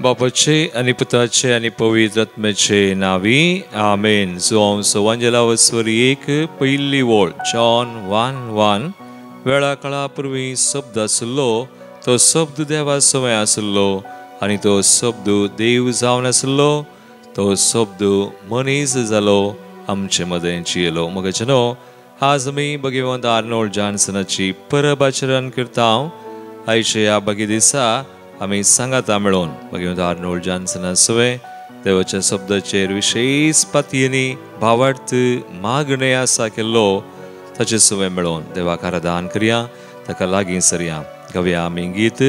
बापाचे आनी पुताचे आनी पवित्र आत्म्याचे नावी आमेन. जुआंव सवांजेला वस्वरी एक पयली वळ जॉन 1:1. वेळा काळा पुर्वी शब्द आसलो, तो शब्द देवा सवय आसलो आनी तो शब्द देव जावन आसलो, तो शब्द मनीस जालो आमचे मदें जियेलो. मगजनो आज आमी भगवंत आर्नोल्ड जॉन्सनाची परब आचरण करता. आयचे ह्या बगी दिसा आमी सांगाता मेळोवन भगवंत आर्नोल्ड जॉन्सना सवें देवाच्या शब्दाचेर विशेष पातयेनी भावार्थ मागणें आसा केल्लो ताचे सवें मेळोवन देवाक आराधन करया, ताका लागीं सरया. गावया आमी गीत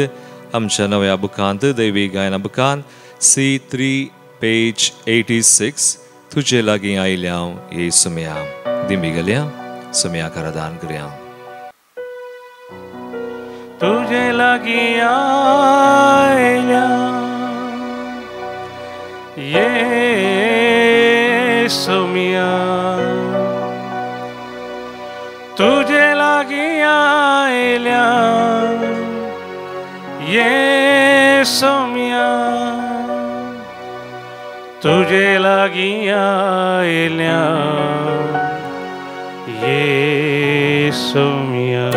आमच्या नव्या बुकांत, दैवी गायना बुकांत C3 page 86. तुजे लागीं आयल्या हांव ये सुमया दिमी गेल्या सुमयाक आराधन करया. तुझे लागीं आयल्या ये सुमिया, तुझे लागीं आयल्या ये सुमिया, तुझे लागीं आयल्या ये सुमिया.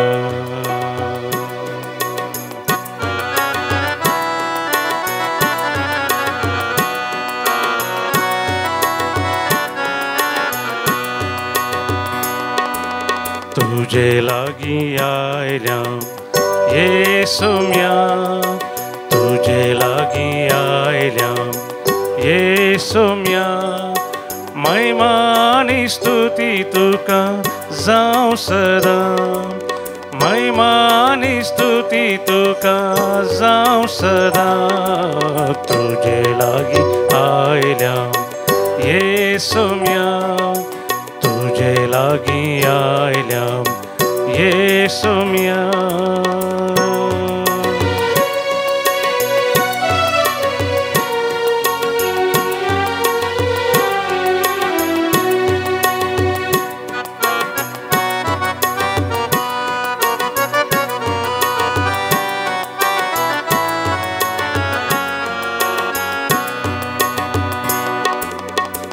तुझे लागीं आयल्या ये सुम्या, तुझे लागीं आयल्या ये सुम्या, महिमा आनी स्तुती तुका जावं सदां, महिमा आनी स्तुती तुका जावं सदां. तुझे लागीं आयल्या ये सुम्या, तुझे लागीं आयल्या ये सुम्या.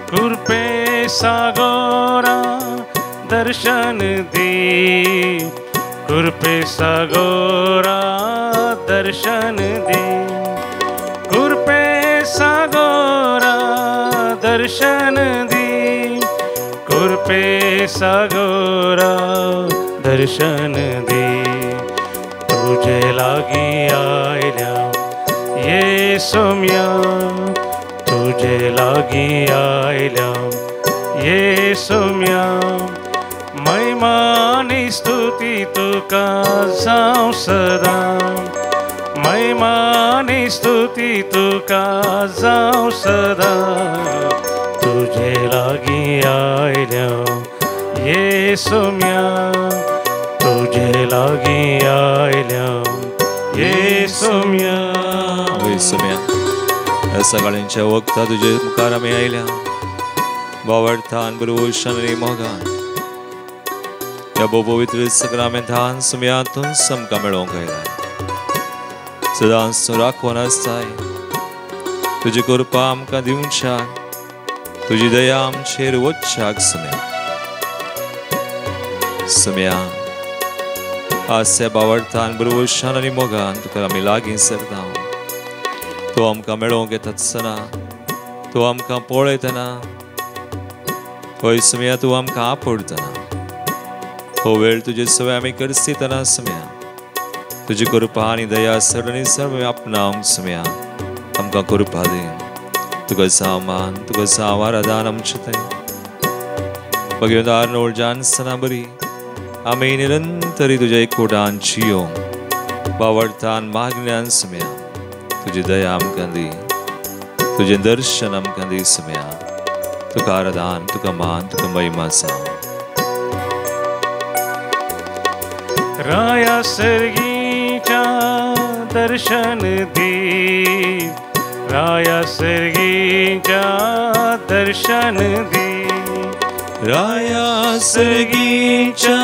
कृपे सागोरा दर्शन दी, कृपे सागोरा दर्शन दी, कृपे सागोरा दर्शन दी, कृपे सागोरा दर्शन दी. तुझे लागीं आयल्या ये सुम्या, तुझे लागीं आयल्या ये सुम्या, महिमा आनी स्तुती तुका जावं सदां, महिमा आनी स्तुती तुका जावं सदां. तुझे लागीं आयल्या ये सुम्या, तुझे लागीं आयल्या ये सुम्या. सुम्या ह्या सकाळींच्या वक्ता तुजे मुखार आमी आयल्या भावार्थान बरोवशान आनी मोगान ह्या भोव पवित्र सक्रामेंतान सुम्यांतून आमकां मेळोवंक आयलाय. सदांच तूं राखून आसताय, तुजी कृपा आमकां दिवच्याक, तुजी दया आमचेर वचच्याक सुम्या. सुम्या आज त्या भावार्थान बरोवशान आनी मोगान तुका आमी लागीं सरता. तूं आमकां मेळोवंक येता आसतना, तूं आमकां पळयतना, हय सुम्या तूं आमकां आपोडतना, हो वेळ तुजे सवय आमी करसितना सुम्या तुजी कृपा आनी दया सड आनी सर्व आपणावंक सुम्या आमकां कृपा दी. तुका जावं मान, तुका जावं आराधन आमचें तें. भगवंत आर्नोल्ड जॉन्सना बरी आमी निरंतरी तुज्या एकवटान जियोंक भावार्थान मागण्यान सुम्या तुजी दया आमकां दी, तुजें दर्शन आमकां दी सुम्या. तुका आराधन, तुका मान, तुका महिमा जावं. राया सर्गीच्या दर्शन दी, राया सर्गीच्या दर्शन दी, राया सर्गीच्या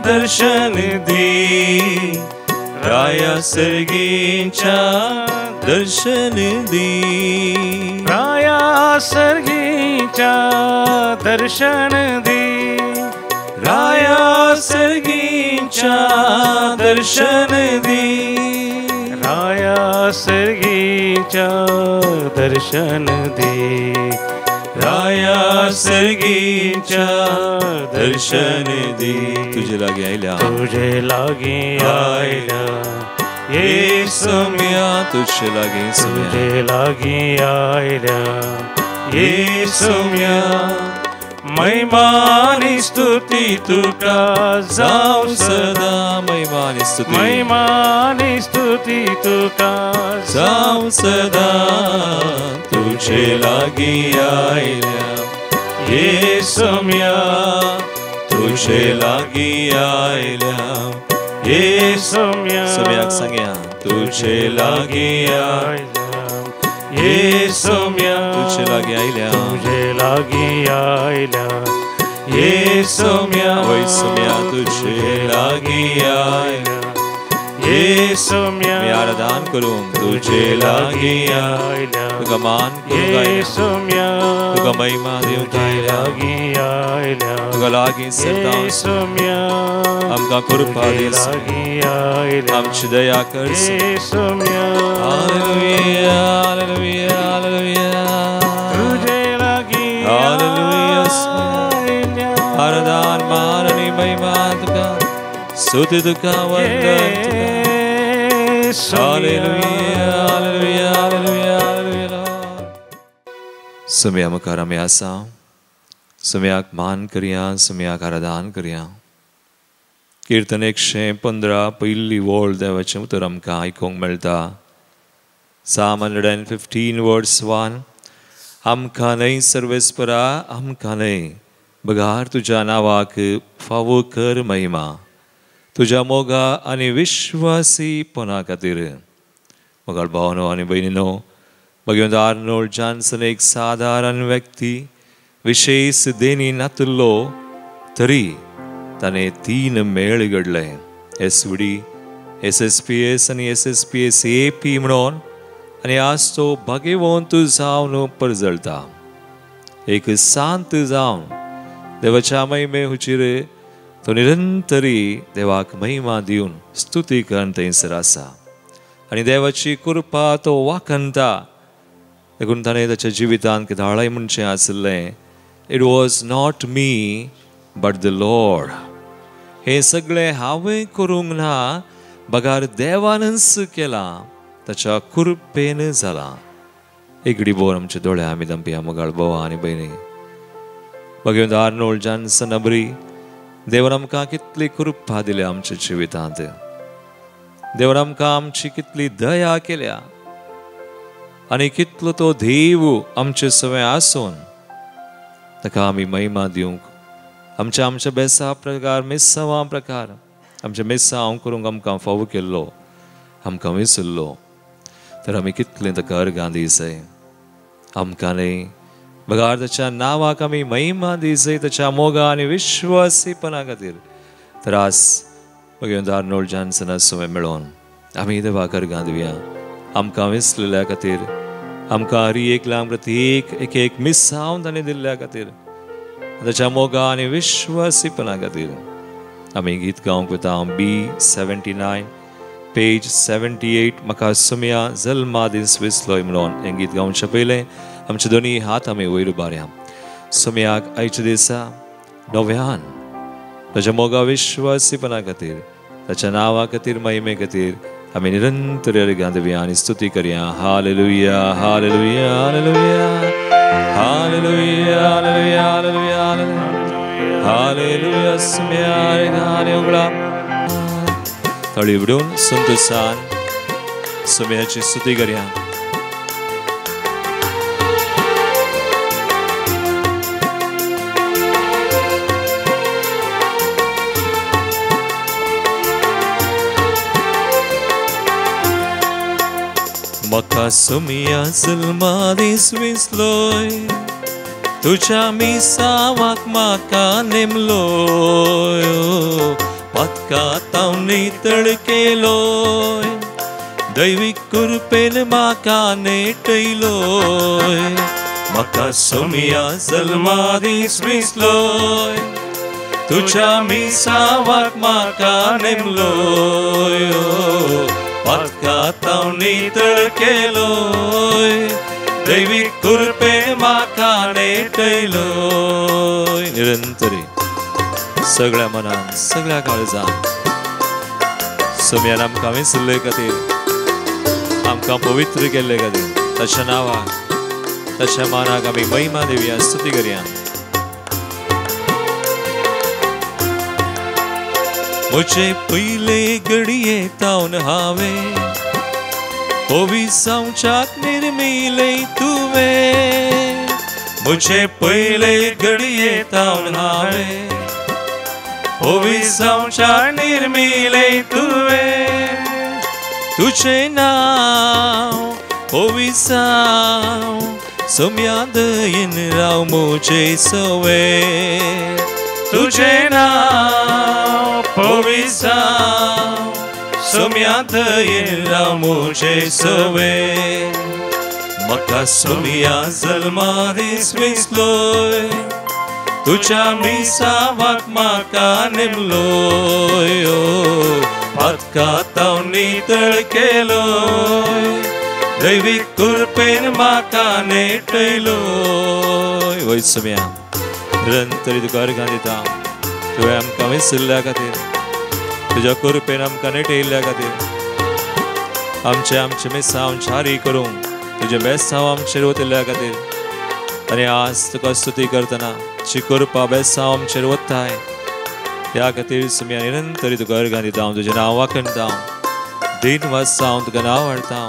दर्शन दी, राया सर्गीच्या दर्शन दी। राया सर्गीच्या दर्शन दी, राया सर्गीच्या दर्शन दी, राया सर्गीच्या दर्शन दी, राया सर्गीच्या दर्शन दी। तुझे लागी आयल्या, तुझे लागी आयल्या येसुम्या, तुझे लागी तुझे लागी आयल्या येसुम्या, महिमा आनी स्तुती तुका जावं सदा, महिमा आनी स्तुती, महिमा आनी स्तुती तुका जावं सदा। तुझे लागी आयल्या येसुम्या, तुझे लागी आयल्या येसुम्या। सम्याक सांगया, तुझे लागी आयल्या येसुम्या, तुझे लागी आयल्या, तुझे लागी आयल्या येसुम्या, वय सम्या तुझे लागी आयल्या येसुम्या। मी आराधन करूंक तुझे लागी आयल्या, तुका मान करूंक येसुम्या, तुका महिमा दिवंक लागी आयल्या, तुका लागीं सरता येसुम्या, आमकां कृपा दी, आयल्या आमची दया कर येसुम्या। हालेलुया, हालेलुया, हालेलुया, तुझे लागी हालेलुया। आयल्या, आराधन मान आनी महिमा तुका, स्तुती तुका, वंदन तुका। Hallelujah, hallelujah, hallelujah, hallelujah. सुम्या मुखार आमी आसा, सुम्याक मान करया, सुम्याक आराधन करया। किर्तन 115 पयली वळ देवाचें उतर आमकां आयकूंक मेळटा। Psalm 115 verse 1, आमकां न्हय सर्वेस्परा, आमकां न्हय, बगार तुज्या नांवाक फावो कर महिमा, तुज्या मोगा आनी विश्वासीपणा खातीर। मोगाळ भावनो आनी भयणीनो, भगवंत आर्नोल्ड जॉन्सन एक सादारण व्यक्ती, विशेष देणी नातुल्लो तरी ताणें 3 मेळ घडले, SVD, SSPS आनी SSPS AP म्हणून, आनी आज तो भाग्यवंत जावन परजळटा। एक शांत जावन देवाच्या महिमे हुचीर तो निरंतरी देवाक महिमा दिवन स्तुती करून थंयसर आसा आनी देवाची कृपा तो वाखणता। देखून ताणें ताच्या जिवितांत धाळाय म्हणचें आशिल्लें, it was not me but the Lord. हें सगळें हांवें करूंक ना, बगार देवानच केलां, ताच्या कृपेन जालां। एगडी बोर आमचे दोळे आमी दंपया मोगाळ भावा आनी भयणी। भगवंत आर्नोल्ड जॉन्सन अबरी देवान आमकां कितली कृपा दिल्या आमच्या जिवितांत, देवान आमकां आमची कितली दया केल्या आनी कितलो तो देव आमचे सवें आसून ताका आमी महिमा दिवंक, आमच्या आमच्या बेसा प्रकार, मिसांवा प्रकार, आमच्या मिसांव करूंक आमकां फावो केल्लो, आमकां विसरलो, तर आमी कितलें ताका अर्गां दिसय। आमकां न्हय बगार ताच्या नांवाक आमी महिमा दिसय, ताच्या मोगा आनी विश्वासीपणा खातीर। तर आज भगवंत आर्नोल्ड जॉन्सना सवें मेळोन आमी देवाक अर्गां दिवया, आमकां विसरलेल्या खातीर, आमकां हरी एक लांब प्रती एक एक एक मिसांव ताणें दिल्ल्या खातीर, ताच्या मोगा आनी विश्वासीपणा खातीर। आमी गीत गावंक वता B79 page 78, म्हाका सुम्या जल्मा दीस विसलोय म्हणून हें गीत गावचें पयलें आमचे दोनी हात आमी वयर उबारया। सुम्याक आयच्या दिसा नव्यान ताच्या मोगा विश्वासीपणा खातीर, ताच्या नांवा खातीर, महिमे खातीर आमी निरंतर अर्गां दिवया आनी स्तुती करया। Hallelujah, hallelujah, hallelujah, hallelujah, hallelujah, hallelujah, hallelujah. सुम्या अर्गां उगळा तळी उडून संतोषान सुम्याची स्तुती करया। म्हाका सुमिया जल्मा दीस विसलोय, तुज्या मिसावाक म्हाका नेमलोय, पदका तांव नितळ केलोय, दैवीक कृपेन म्हाका नेटयलोय म्हाका सोम्या जल्मा दीस विसलोय तुज्या मिसावाक म्हाका नेमलोय पातकां नितळ केलोय दैवीक कृपेन म्हाका नेटयलोय. निरंतरी सगळ्या मनान सगळ्या काळजान सोम्यान आमकां विसरले खातीर आमकां पवित्र केल्ले खातीर ताच्या नांवाक ताच्या मानाक आमी महिमा दिवया स्तुती करया. म्हजे पयले घडये तावन हांवें ओविसांवच्याक निर्मिले तुवें म्हजे पयले घडये तावन हांवें ओविसांवच्याक निर्मिले तुवें तुजें नांव ओविसांव सोम्या दयेन राव म्हजे सवे तुजें नांव ओविसांव सोम्या दयेन राव म्हजे सवे म्हाका सोम्या जल्मा दीस विसलोय तुज्या मिसावाक म्हाका नेमलोय पातकां नितळ केलोय दैवीक कृपेन म्हाका नेटयलोय. वय सोम्या निरंतरी तुका अर्घां दिता तुवें आमकां विसरल्या खातीर तुज्या कृपेन आमकां नेटयल्ल्या खातीर आमचे आमचे मिसांव जारी करूंक तुजें बेसांव आमचेर वतिल्ल्या खातीर आनी आज तुका स्तुती करतना जी कृपा बेसांव आमचेर वताय ह्या खातीर सोम्या निरंतरी तुका अर्घां दिता हांव तुजें नांव वाखणता दिन वाजता हांव तुका नांव हाडटा.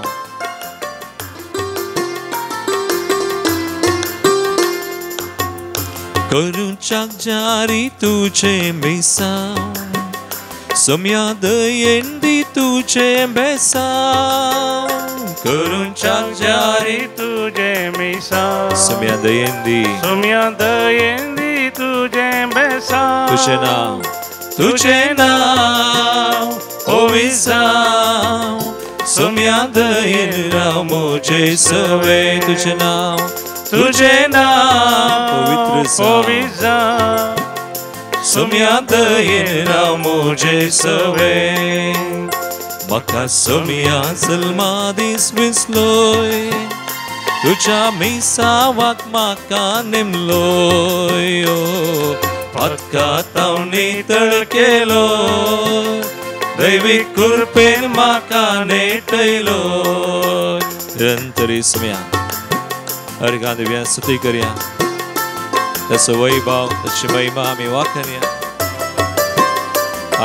करुंच्याक जारी तुजें मिसांव सोम्या दयेन दी तुजें बेसांव करुंच्याक जारी तुजें मिसांव सोम्या दयेन दी सोम्या दयेन दी तुजें बेसांव तुजें नांव तुजें नांव ओविसांव सोम्या दयेन राव म्हजे सवे तुजें नांव तुजें नांव पवित्र ओविसांव सोम्या दयेन राव म्हजे सवे म्हाका सोम्या जल्मा दीस विसलोय तुज्या मिसावाक म्हाका नेमलोय पातकां नितळ केलोय दैवीक कृपेन म्हाका नेटयलोय. निरंतरी सोम्या अर्घां दिवया स्तुती करया ताचो वैभव ताची महिमा आमी वाखणया.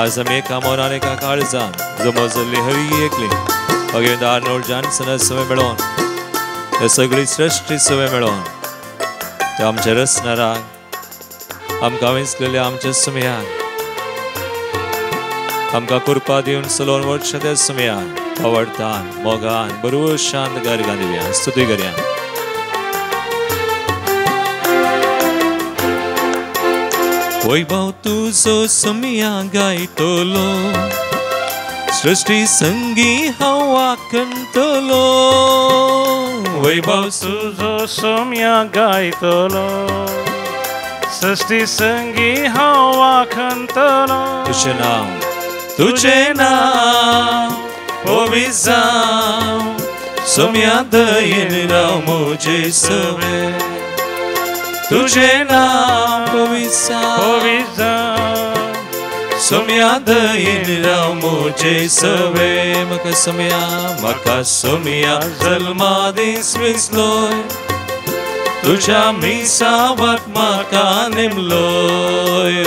आज आमी एका मनान एका काळजान जमो जाल्ली हरी एकली भगवंत आर्नोल्ड जॉन्सना सवे मेळोवन त्या सगळी सृश्टी सवे मेळोवन त्या आमच्या रचणाराक आमकां विंचलेल्या आमच्या सुमयाक आमकां कृपा दिवन चलोवन वचच्या त्या सुमयाक आवडतान मोगान बरोबर शांत अर्घां दिवया स्तुती करया. वैभव तुजो सोम्या गायतलो सृश्टी संगी हांव वाखणतलो वैभव तुजो सोम्या गायतलो सृश्टी संगी हांव वाखणतलो तुजें नांव तुजें नांव ओविसांव सोम्या दयेन राव म्हजे सवे तुजें नांव ओविसांव ओविसांव सोम्या दयेन राव म्हजे सवे म्हाका सोम्या म्हाका सोम्या जल्मा दीस विसलोय तुज्या मिसावाक म्हाका नेमलोय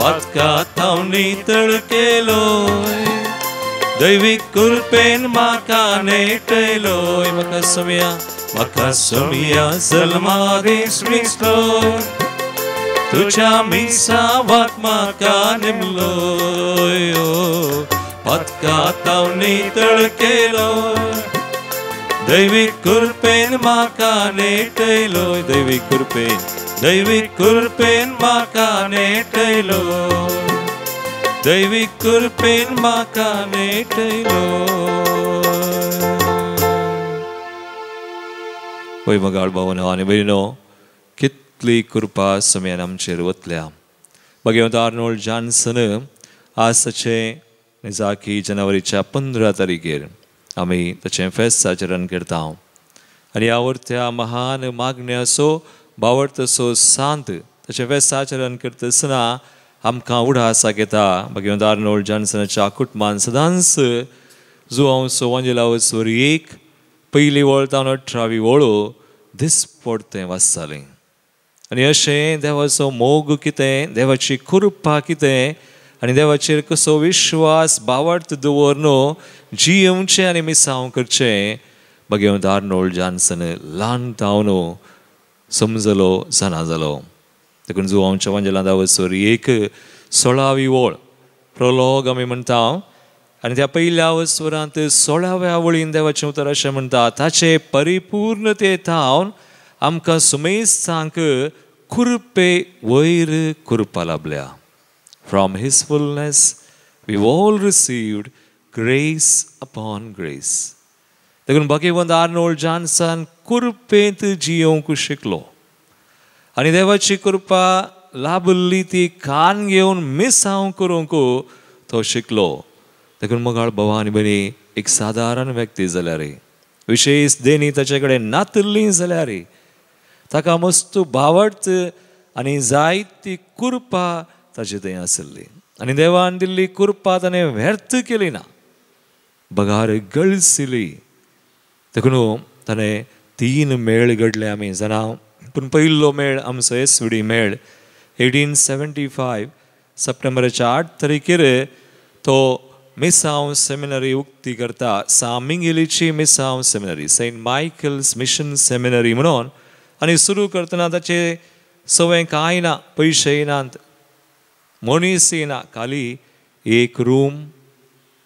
पातकां नितळ केलोय दैवीक कृपेन म्हाका नेटयलोय म्हाका सोम्या म्हाका सोम्या जल्मा दीस विसलोय तुज्या मिसावाक म्हाका नेमलोय पातकां नितळ केलोय दैवीक कृपेन म्हाका नेटयलोय दैवीक कृपेन दैवीक कृपेन म्हाका नेटयलोय दैवीक कृपेन म्हाका नेटयलोय. पळय मगाळ भावनो आनी भयणो, कितली कृपा सम्यान आमचेर वतल्या. भगवंत आर्नोल्ड जॉन्सन आज ताचें निजाकी जानेवारीच्या 15 तारखेर आमी ताचें फेस्त आचरण करता. आनी ह्या वरत्या महान मागण्याचो बावडतसो सांत ताचें फेस्त आचरण करता आसतना आमकां उडासाक येता. भगवंत आर्नोल्ड जॉन्सनाच्या कुटुंबान सदांच जुवांव सोवांजेलावसवर 1 पयली वळ तावन 18वी वळ दिसपडतें वाचतालें. आनी अशें देवाचो मोग कितें, देवाची कृपा कितें आनी देवाचेर कसो विश्वास बावडत दवर जियेवचें आनी मिसांव करचें भगवंत आर्नोल्ड जॉन्सन ल्हान तावन समजलो, जाणा जालो. देखून जुवांवच्या वांजेलांत वसर 1 16वी वळ प्रोलॉग आमी म्हणटा. आनी त्या पयल्या वसवरांत 16व्या वळीन देवाचें उतर अशें म्हणटा, ताचे परिपूर्णते थावन आमकां सुमेस्तांक कृपे वयर कृपा लाभल्या. From his fullness we all received grace upon grace. देखून भगवंत आर्नोल्ड जॉन्सन कृपेंत जियोवंक शिकलो आनी देवाची कृपा लाभल्ली ती कान घेवन मिसांव करूंक तो शिकलो. देखून मगाळ भावा आनी भयणी, एक सादारण व्यक्ती जाल्यार, विशेश देणी ताचे कडेन नातिल्ली जाल्यार ताका मस्त बावडत आनी जायती कृपा ताचे थंय आशिल्ली आनी देवान दिल्ली कृपा ताणें व्यर्थ केली ना, बगार गळसिली. देखून ताणें 3 मेळ घडले आमी जाणा. पूण पयलो मेळ आमचो एसविडी मेळ 1875 सप्टेंबराच्या 8 तारखेर तो मिसांव सेमिनरी उक्ती करता. सामिंगेलीची मिसांव seminary, Saint Michael's mission seminary म्हणून. आनी सुरू करतना ताचे सवय कांय ना, पयशेय नात, मनीसय ना, खाली 1 रूम,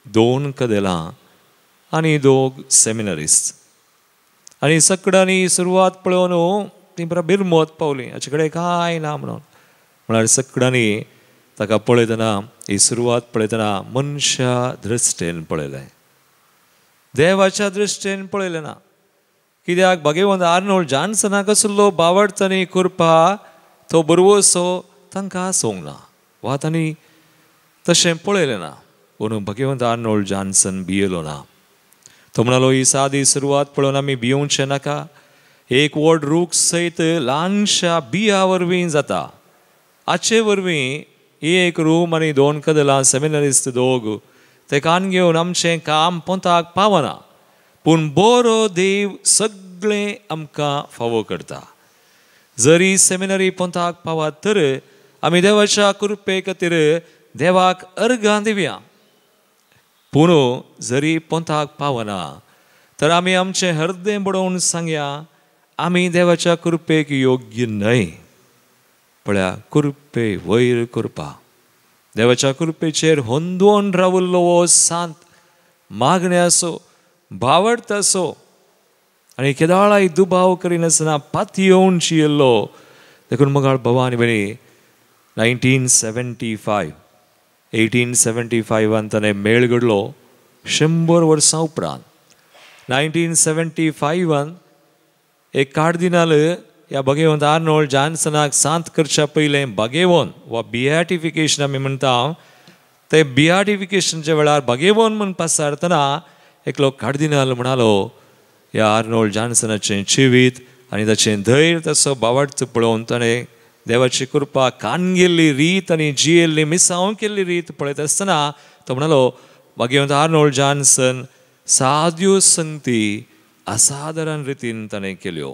2 कदेलां आनी 2 सेमिनरिस्ट. आनी सगळ्यांनी सुरवात पळोवन ती बरा बिरमत पावली, हाचे कडेन कांय ना म्हणून. म्हळ्यार सगळ्यांनी ताका पळयतना, ही सुरवात पळयतना मनशा दृश्टेन पळयलें, देवाच्या दृश्टेन पळयलें ना. कित्याक भगवंत आर्नोल्ड जॉन्सनाक आसलो बावडत आनी कृपा तो बरवसो तांकां आसूंक ना वा तांणी तशें पळयलें ना. पूण भगवंत आर्नोल्ड जॉन्सन भियेलो ना. तो म्हणालो, ही सादी सुरवात पळोवन आमी भियोवचें नाका. एक व्हड रूख सयत ल्हानशा बिया वरवीं जाता. हाचे वरवीं 1 रूम आनी 2 कदलां, सेमिनरिस्ट 2, ते कान घेवन आमचें काम पोंताक पावना, पूण बरो देव सगळें आमकां फावो करता. जरी सेमिनरी पोंताक पावत तर आमी देवाच्या कृपे खातीर देवाक अर्गां दिवया. पूण जरी पोंताक पावना तर आमी आमचें हृदय बडोवन सांगया, आमी देवाच्या कृपेक योग्य न्हय. पळया, कृपे वयर कृपा, देवाच्या कृपेचेर होंदोवन रावल्लो हो सांत मागण्याचो बावडतासो आनी केदाळाय दुबाव करिनासतना पातयेवन जियेल्लो. देखून मगाळ भावा आनी भयणी, 1975 1875 ताणें मेळ घडलो 100 वर्सां उपरांत. 1975 एक कार्दिनाल ह्या भगवंत आर्नोल्ड जॉन्सनाक सांत करच्या पयलें भगेवन वा बियाटिफिकेशन आमी म्हणटा ते बियाटिफिकेशनच्या वेळार भगेवन म्हूण पासारतना एकलो कार्दिनाल म्हणालो, ह्या आर्नोल्ड जॉन्सनाचें जिवीत आनी ताचें धैर्य तसो बावडत पळोवन ताणें देवाची कृपा कान गेल्ली रीत आनी जियेल्ली मिसांव केल्ली रीत पळयत आसतना तो म्हणालो, भगवंत आर्नोल्ड जॉन्सन साद्यो संगती असाधारण रितीन ताणें केल्यो.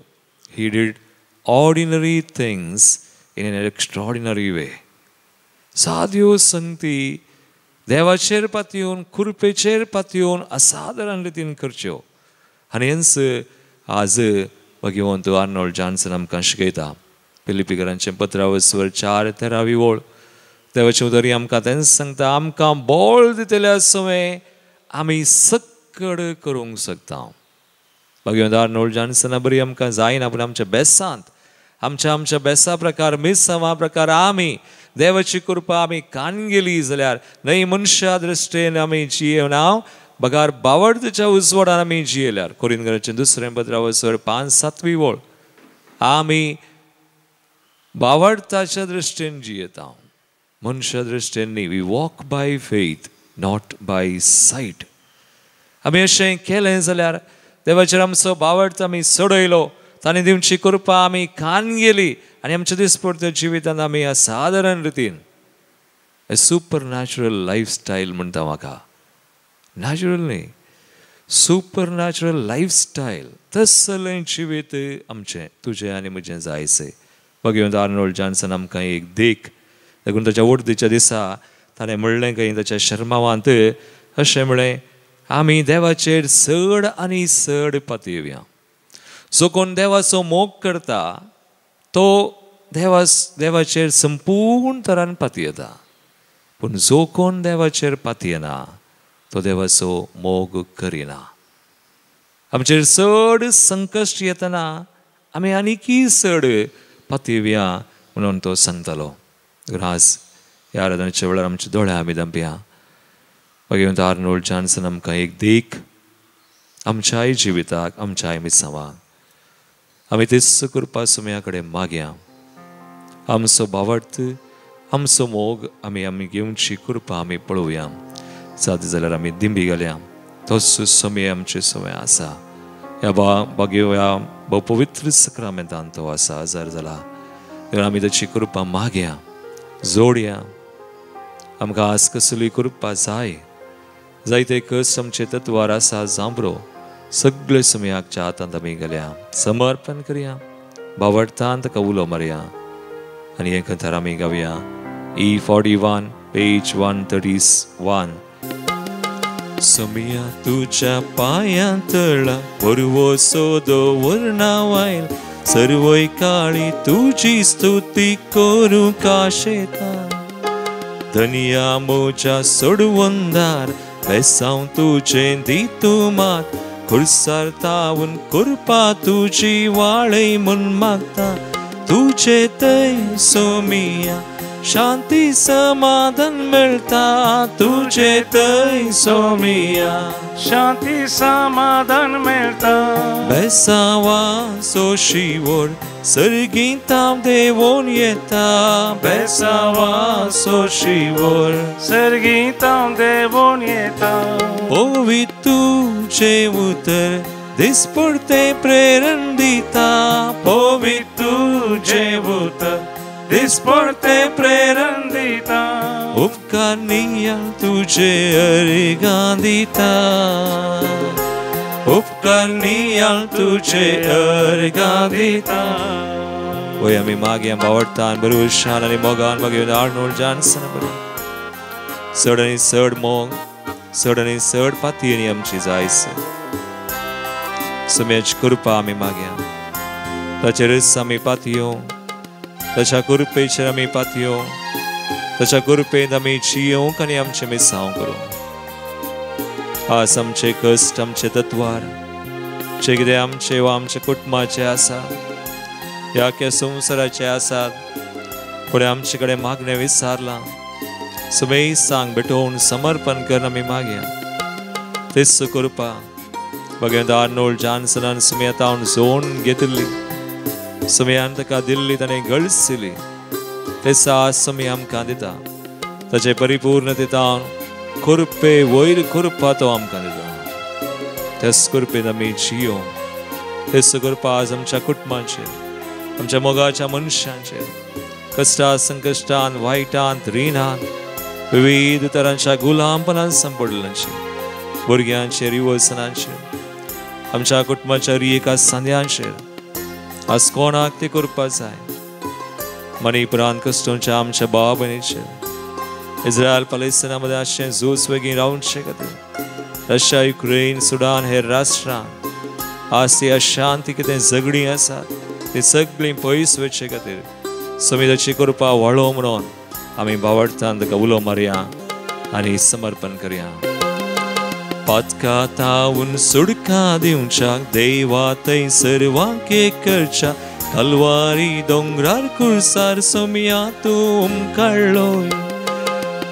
He did ordinary things in an extraordinary way. साद्यो संगती देवाचेर पातयेवन, कृपेचेर पातयेवन असाधारण रितीन करच्यो. आनी हेंच आज भगवंत आर्नोल्ड जॉन्सन आमकां शिकयता. फिलिप्पीकरांचें पत्रावस्वर 4:13 वळ देवाचें उतर आमकां तेंच सांगता, आमकां बोळ दितल्या सवय आमी सक्कड करूंक शकता. भगवंत आर्नोल्ड जॉन्सना बरी आमकां जायना, पूण आमच्या बेसांत, आमच्या आमच्या बेसा प्रकार, मिसांवा प्रकार आमी देवाची कृपा आमी कान गेली जाल्यार न्हय मनशा दृश्टेन आमी जियेवना, बगार बावडतेच्या उजवाडान आमी जियेल्यार कोरिंथकरांचें दुसरें पत्रावसर 5-7 वळ आमी बावडताच्या दृश्टीन जियेता, मनशा दृश्टीन न्ही. We walk by faith not by sight. आमी अशें केलें जाल्यार देवाचेर आमचो बावडत आमी सोडयलो, ताणें दिवची कृपा आमी खान गेली आनी आमच्या दिसपडत्या जिवितांत आमी असाधारण रितीन सुपर नॅचरल लायफस्टायल म्हणटा म्हाका, नॅचरल न्ही, सुपर नॅचरल लायफस्टायल तसलें जिवीत आमचें, तुजें आनी म्हजें जायसें. बघ आर्नोल्ड जॉन्सन आमकां एक देख देखून ताच्या वडदीच्या दिसा ताणें म्हणलें खंय ताच्या शर्मावांत अशें म्हणलें, आमी देवाचेर चड आनी चड पातयेवया. जो कोण देवाचो मोग करता तो देवाचेर संपूर्ण तरान पातयेता, पूण जो कोण देवाचेर पातयेना तो देवाचो मोग करिना. आमचेर चड संकश्ट येतना आमी आनीकय चड पातयेवया म्हणून तो सांगतालो. आज ह्या आराधनेच्या वेळार आमचे दोळे आमी धांपया. मागीर आर्नोल्ड जॉन्सन आमकां एक देख आमच्याय जिविताक, आमच्याय मिसांवाक. आमी तेच कृपा सुम्या कडेन मागया, आमचो बावडत आमचो मोग आमी आमी घेवची कृपा आमी पळोवया. जाता जाल्यार आमी दिंबी घालया, तोच समय आमचे समय आसा. ह्या बागेव ह्या भोव पवित्र सक्रामेंतान तो आसा आजार जाला, देखून आमी ताची कृपा मागया, जोडया. आमकां आज कसली कृपा जाय, जायते कश्ट आमचे तत्वार आसा जांबरो सगळे समयाच्या हातांत आमी गेल्या, समर्पण करया, बावडतान ताका उलो मारया आनी हें कथार आमी गावया. E41 page 131. समया तुज्या पांयां तळा बरवो सोदो वर्णा वायल सर्वय काळी तुजी स्तुती करूंक आशेता. धनिया म्हज्या सोडवंदार बेसांव तुजें दी तूं म्हाक खुर्सार तावून कृपा तुजी वाळय म्हूण मागता. तुजे थंय सोमिया शांती समाधान मेळटा, तुजे थंय सोमिया शांती समाधान मेळटा. बेसावा सोशिवोर सर्गींत देवोन येता, बेसावा सोशिवोर सर्गींत देवोन येता. पवित्र तुजें उतर दिसपडतें प्रेरण दिता, पवित्र तुजें उतर दिसपडतें प्रेरण दिता. उपकार निया तुजे अर्घां दिता, उपकार निया तुजे अर्घां दिता. वय आमी मागया बावडतान बरोबर शान आनी मोगान मागीर आर्नोल्ड जॉन्सन बरोबर चड आनी चड मोग, चड आनी चड पातयेनी आमची जायस. सम्याची कृपा आमी मागया, ताचेरच आमी पातयो, ताच्या कृपेचेर आमी पातयो, ताच्या कृपेंत आमी जियोंक आनी आमचें मिसांव करूं. आज आमचे कश्ट, आमचे तत्वार जे कितें आमचे वा आमच्या कुटुंबाचे आसा, ह्या ख्या संवसाराचे आसात, फुडें आमचे कडेन मागणें विचारलां, सगळीं सांग भेटोवन समर्पण करून आमी मागया. तेच कृपा भगवंत आर्नोल्ड जॉन्सनान सुमया तावन जोन घेतिल्ली, सुमयान ताका दिल्ली, ताणें गळसिली, तेच आज सुमी आमकां दिता. ताचे परिपूर्णतेतावन कृपे वयर कृपा तो आमकां दिता. त्याच कृपेन आमी जियो. तेच कृपा आज आमच्या कुटुंबाचेर, आमच्या मोगाच्या मनशांचेर, कश्टां संकश्टान, वायटांत, रिणांत, विविध तरांच्या गुलामपणान सांपडल्यांचेर, भुरग्यांचेर, युवसनांचेर, आमच्या कुटुंबाच्या एका सांद्यांचेर आज कोणाक ते करपा जाय. मणिपुरांत कश्टोंच्या आमच्या भाव भयणीचेर, इस्रायल पॅलेस्टिना मदें आसचें झूज वेगीं रावचे खातीर, रशिया, युक्रेन, सुडान हे राष्ट्रां आज ती अशांती कितें झगडीं आसात ती सगळीं पयस वचचे खातीर समिताची कृपा वाळो म्हणून आमी बावडतान ताका उलो मारया आनी समर्पण करया. पातका तावून सुडका दिवच्याक देवा थंय सर्वांक एक करच्या, कलवारी दोंगरार कुर्सार सोमिया तूं काडलोय.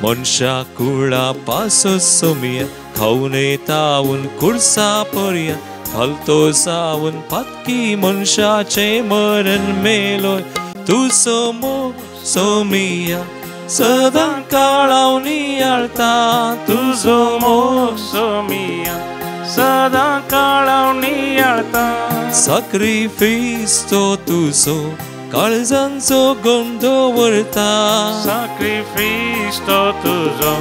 मनशा कुळा पासो सोमिया खावने तावून कुर्सा पर्यंत घालतो जावन पातकी मनशाचें मरण मेलोय तुजो मोग सोमिया सदां काळाव नियाळता तुजो मोग सोमिया सदां काळाव नियाळता साक्रिफीस तो तुजो काळजांचो गंध व्हरता साक्रिफीस तो तुजो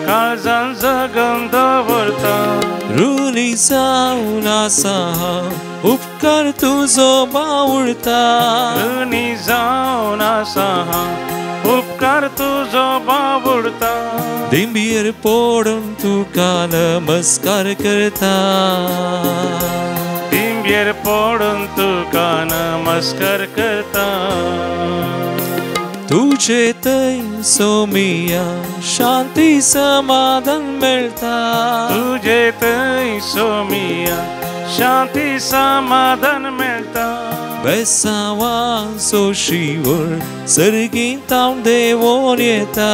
काळजांचो गंध व्हरता ऋणी जावन आसा हांव उपकार तुजो बावुळता ऋणी जावन आसा हांव उपकार तुजो बावुळता दिंबीर पडून तुका नमस्कार करता दिंबेर पडून तुका नमस्कार करता तुजे थंय सोमिया शांती समाधान मेळटा तुजे थंय सोमिया शांती समाधान मेळटा बेसावाचो शिवर सर्गींत देवोन येता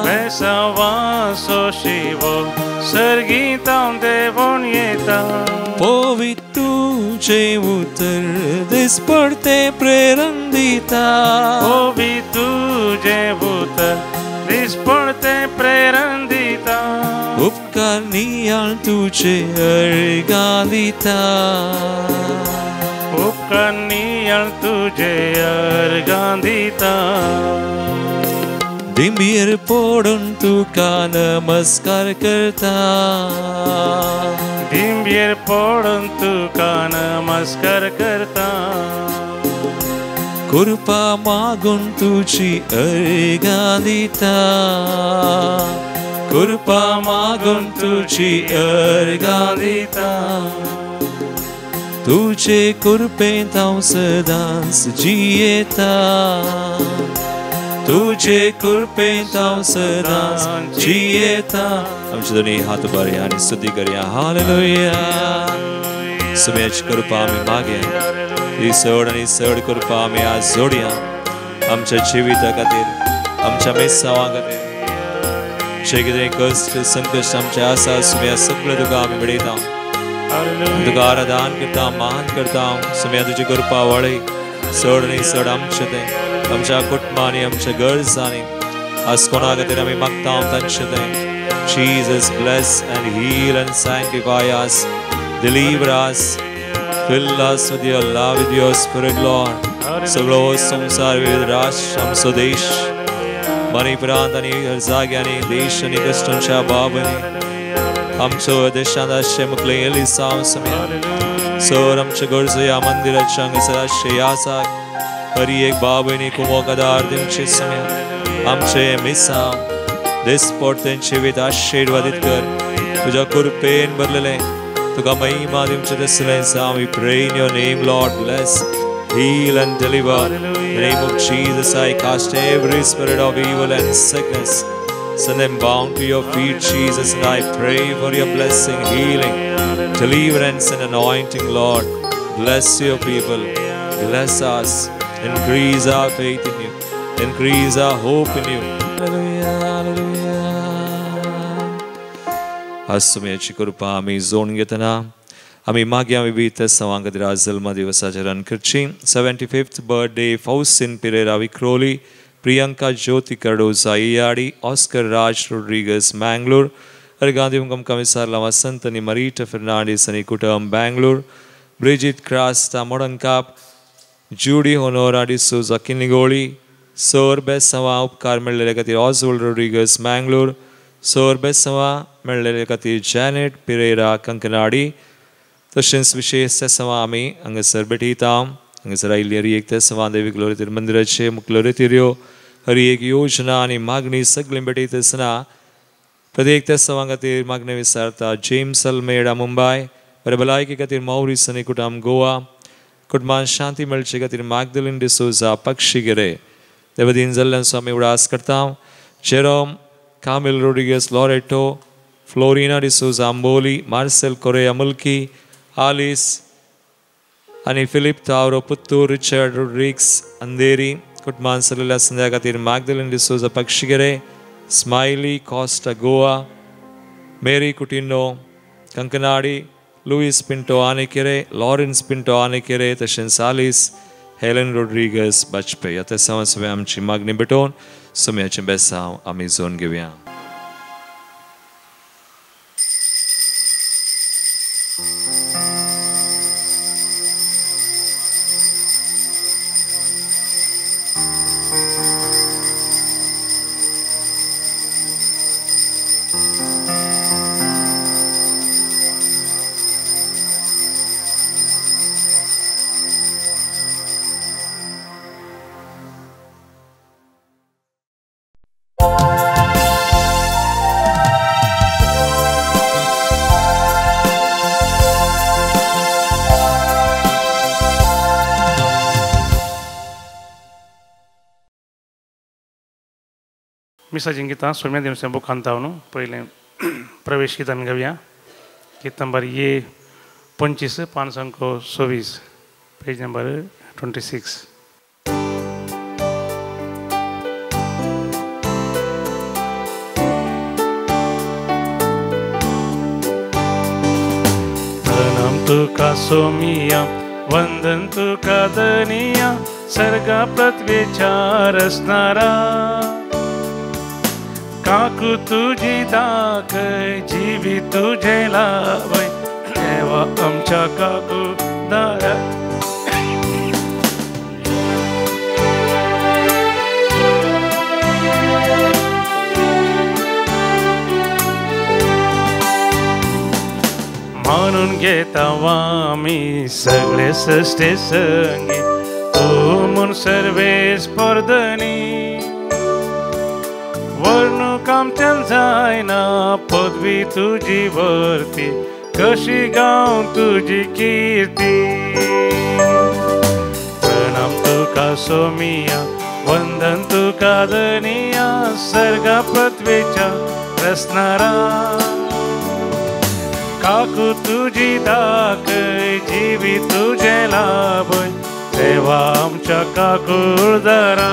बेसावाचो शिवर सर्गींत देवोन येता पवित्र तुजें उतर दिसपडतें प्रेरण दिता पवित्र तुजें उतर दिसपडतें प्रेरण दिता उपकार नियाळ तुजे अर्गां दिता उपकार नियाळ तुजे अर्गां दिता दिंबीर पडून तुका नमस्कार करता दिंबेर पडून तुका नमस्कार करता कृपा मागून तुजी अर्गां दिता कृपा मागून तुजी अर्गां दिता तुजे कृपेंत हांव सदांच जियेता तुजे कृपेंत हांव सदांच जियेता आमचे दोनी हात उबारया आनी स्तुती करया हालेलुया सुम्याची कृपा आमी मागया ही चड आनी चड कृपा आमी आज जोडया आमच्या जिविता खातीर आमच्या मिसांवा खातीर जे कितें कश्ट संकश्ट आमचे आसा सुम्या सगळें तुका आमी मेळयता तुका आराधन करता मान करता सुम्या तुजी कृपा वळय चड आनी चड आमचें तें आमच्या कुटुंबांनी आमच्या गरजांनी आज कोणा खातीर आमी मागता तांचें तें Jesus bless and heal and sanctify us, deliver us, fill us with your love, with your spirit, Lord. सगळो संवसार विविध राष्ट्र आमचो देश मनी प्रांत आनी हर जाग्यांनी देश आनी कश्टांच्या बाबांनी आमचो देशांत आसचे मुखले एलिसांव सम्या सर आमचे गरजो ह्या मंदिराच्या हांगासर आसचे ह्या हरी एक बाबनी कुमोक आदार दिवचे सम्या आमचे मिसांव दिसपडतें जिवीत आशिर्वादीत कर तुज्या कृपेन भरलेलें तुका महिमा दिवचें तसलें जावं. We pray in your name, Lord, bless, heal and deliver. In the name of Jesus, I cast every spirit of evil and sickness. Send them bound to your feet, Jesus, and I pray for your blessing, healing, deliverance and anointing, Lord. Bless your people. Bless us. Increase our faith in you. Increase our hope in you. Hallelujah, hallelujah. आज तुमची कृपा आमी जोडून घेतना आमी मागीर विविध सवां खातीर आज जल्म दिवसाचरण करची. 75th birthday Faustin Pereira Vikhroli, Priyanka Jyoti Cardoza Iyadi, Oscar Raj Rodrigues Mangalore, Gandhi commissar वसंत आनी मरीटा फर्नांडीस आनी कुटुंब Bangalore, Brigitte Crasta Modankap, Judy Honora D'Souza Kinnigoli, sir Beswa उपकार मेळ्ळेले खातीर ऑजवल्ड रोड्रिगस मँगलोर, सर बेसवा मेळ्ळेले खातीर जॅनेट पिरेरा कंकनाडी. तशेंच विशेश तेसवा आमी हांगासर भेटयता. हांगासर आयिल्ली हर एक तेसवा देवी ग्लोरेतीर मंदिराचे मुखलोरेतिऱ्यो हर एक योजना आनी मागणी सगळीं भेटयता आसतना प्रत्येक तेसवा खातीर मागणी विचारता. जेम्स अल्मेडा मुंबय, बरे भलायकी खातीर मौरीस आनी कुटुंब गोवा, कुटुंबान शांती मेळचे खातीर मागदलीन डिसोजा पक्षीगिरे. देवदीन जाल्ल्यान आमी उडास करता. Jerome Camille Rodrigues Loreto, Florina D'Souza Amboli, Marcel Correa Mulki, Alice आनी Philip Tavro Puttur, Richard Rodrigues Andheri, कुटुंबान सल्लेल्या संध्या खातीर Magdalene D'Souza Pakshikere, Smiley Costa Goa, Mary Coutinho Kankanady, Luis Pinto Anekere, Lawrence Pinto Anekere, तशेंच सालीस हेलन रोड्रिगस बाजपेय. आतां सगळें आमची मागणी भेटोवन सुम्याचें बेसांव आमी जोन घेवया. मिसाचीं गितां सोम्या दिवसां बुकांत न्हू पयलें प्रवेश गीत आमी घेवया. गीत नंबर ए 25 526, पेज नंबर 26. प्रणाम तुका सोमिया, वंदन तुका धनिया, सर्गा पृथ्वेच्या रचणारा. काकू तुझी दाखय, जीवी तुझे लावय, देवा आमच्या काकू दारा. मानून घेता आमी सगळे सृष्टे संगी, तूं म्हूण सर्वेस परधनी. वर्णूक आमच्यान जायना पदवी तुजी वर्ती, कशी गावंक तुजी किर्ती. प्रणाम तुका सोमिया, वंदन तुका धनिया, सर्गा पृथ्वेच्या रचणारा. काकू तुजी दाखय, जीवी तुझे लाभय, देवा आमच्या काकूळदारा.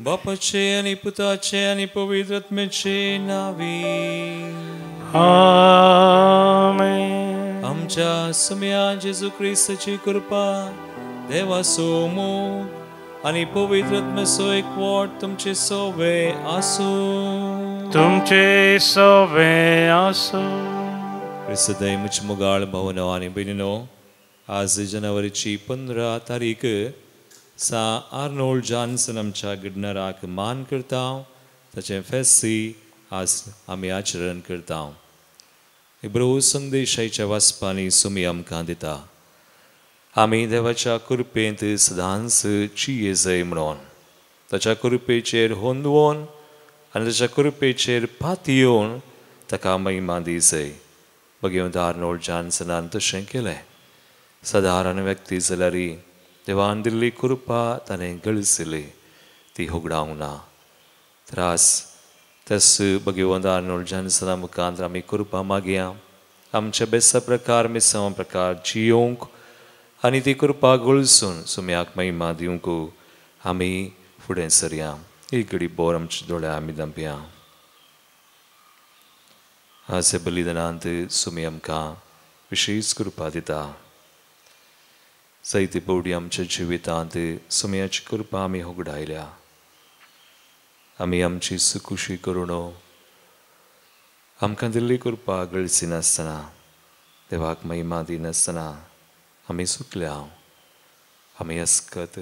बापाचे आनी पुताचे आनी पवित्र आत्म्याचे नावी आमेन. आमच्या सुम्या जेजू क्रिस्ताची कृपा, देवाचो मोग आनी पवित्र आत्म्याचो एकवट तुमचे सोवे आसूं. तुमचे सोवे आसूं. क्रिस्तदय मुच मोगाळ भावनो आनी भयणीनो, आज जानेवारीची 15 तारीख सा आर्नोल्ड जॉन्सन आमच्या गिडनराक मान करता. ताचें फेस्सी आज आमी आचरण करता. इब्रो संदेशाच्या वाचपांनी सुमी आमकां दिता, आमी देवाच्या कृपेंत सदांच चिये जाय म्हणून ताच्या कृपेचेर होंदवोन आनी ताच्या कृपेचेर पातयेवन ताका महिमा दी जाय. बगेवंत आर्नोल्ड जॉन्सनान तशें केलें. सादारण व्यक्ती जाल्यार देवान दिल्ली कृपा ताणें गळसिली, ती होगडावंक ना. त्रास तस भगवंत आर्नोल्ड जॉन्सना मुखार आमी कृपा मागया, आमच्या बेसा प्रकार मिसांव प्रकार जियोवंक आनी ती कृपा गळसून सुम्याक महिमा दिवंक आमी फुडें सरया. एक घडी बोर आमच्या दोळ्या आमी दांपया. आज हे बलिदानांत सुमी आमकां विशेश कृपा दिता. जायते पवटी आमच्या जिवितांत सुम्याची कृपा आमी होगडायल्या. आमी आमची सुकुशी करून आमकां दिल्ली कृपा गळसिनासतना, देवाक महिमा दिनासतना आमी सुकल्या. आमी अस्कत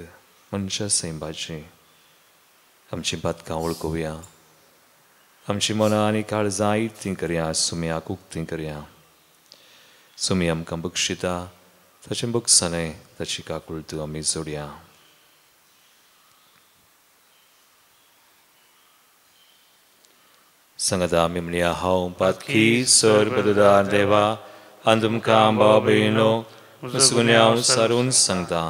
मनशा सैंबाची आमची बातकां वळखुया, आमची मनां आनी काळजां इकतीं करया, सुम्याक उक्तीं करया. सुमी आमकां बक्षिता, ताचें बक्षाणें ताची काकुळट आमी जोडया. सांगात आमी म्हणया, हांव पातकी सर्वदार देवा आनी तुमकां भाव भयणो गुन्यांव सारून सांगता,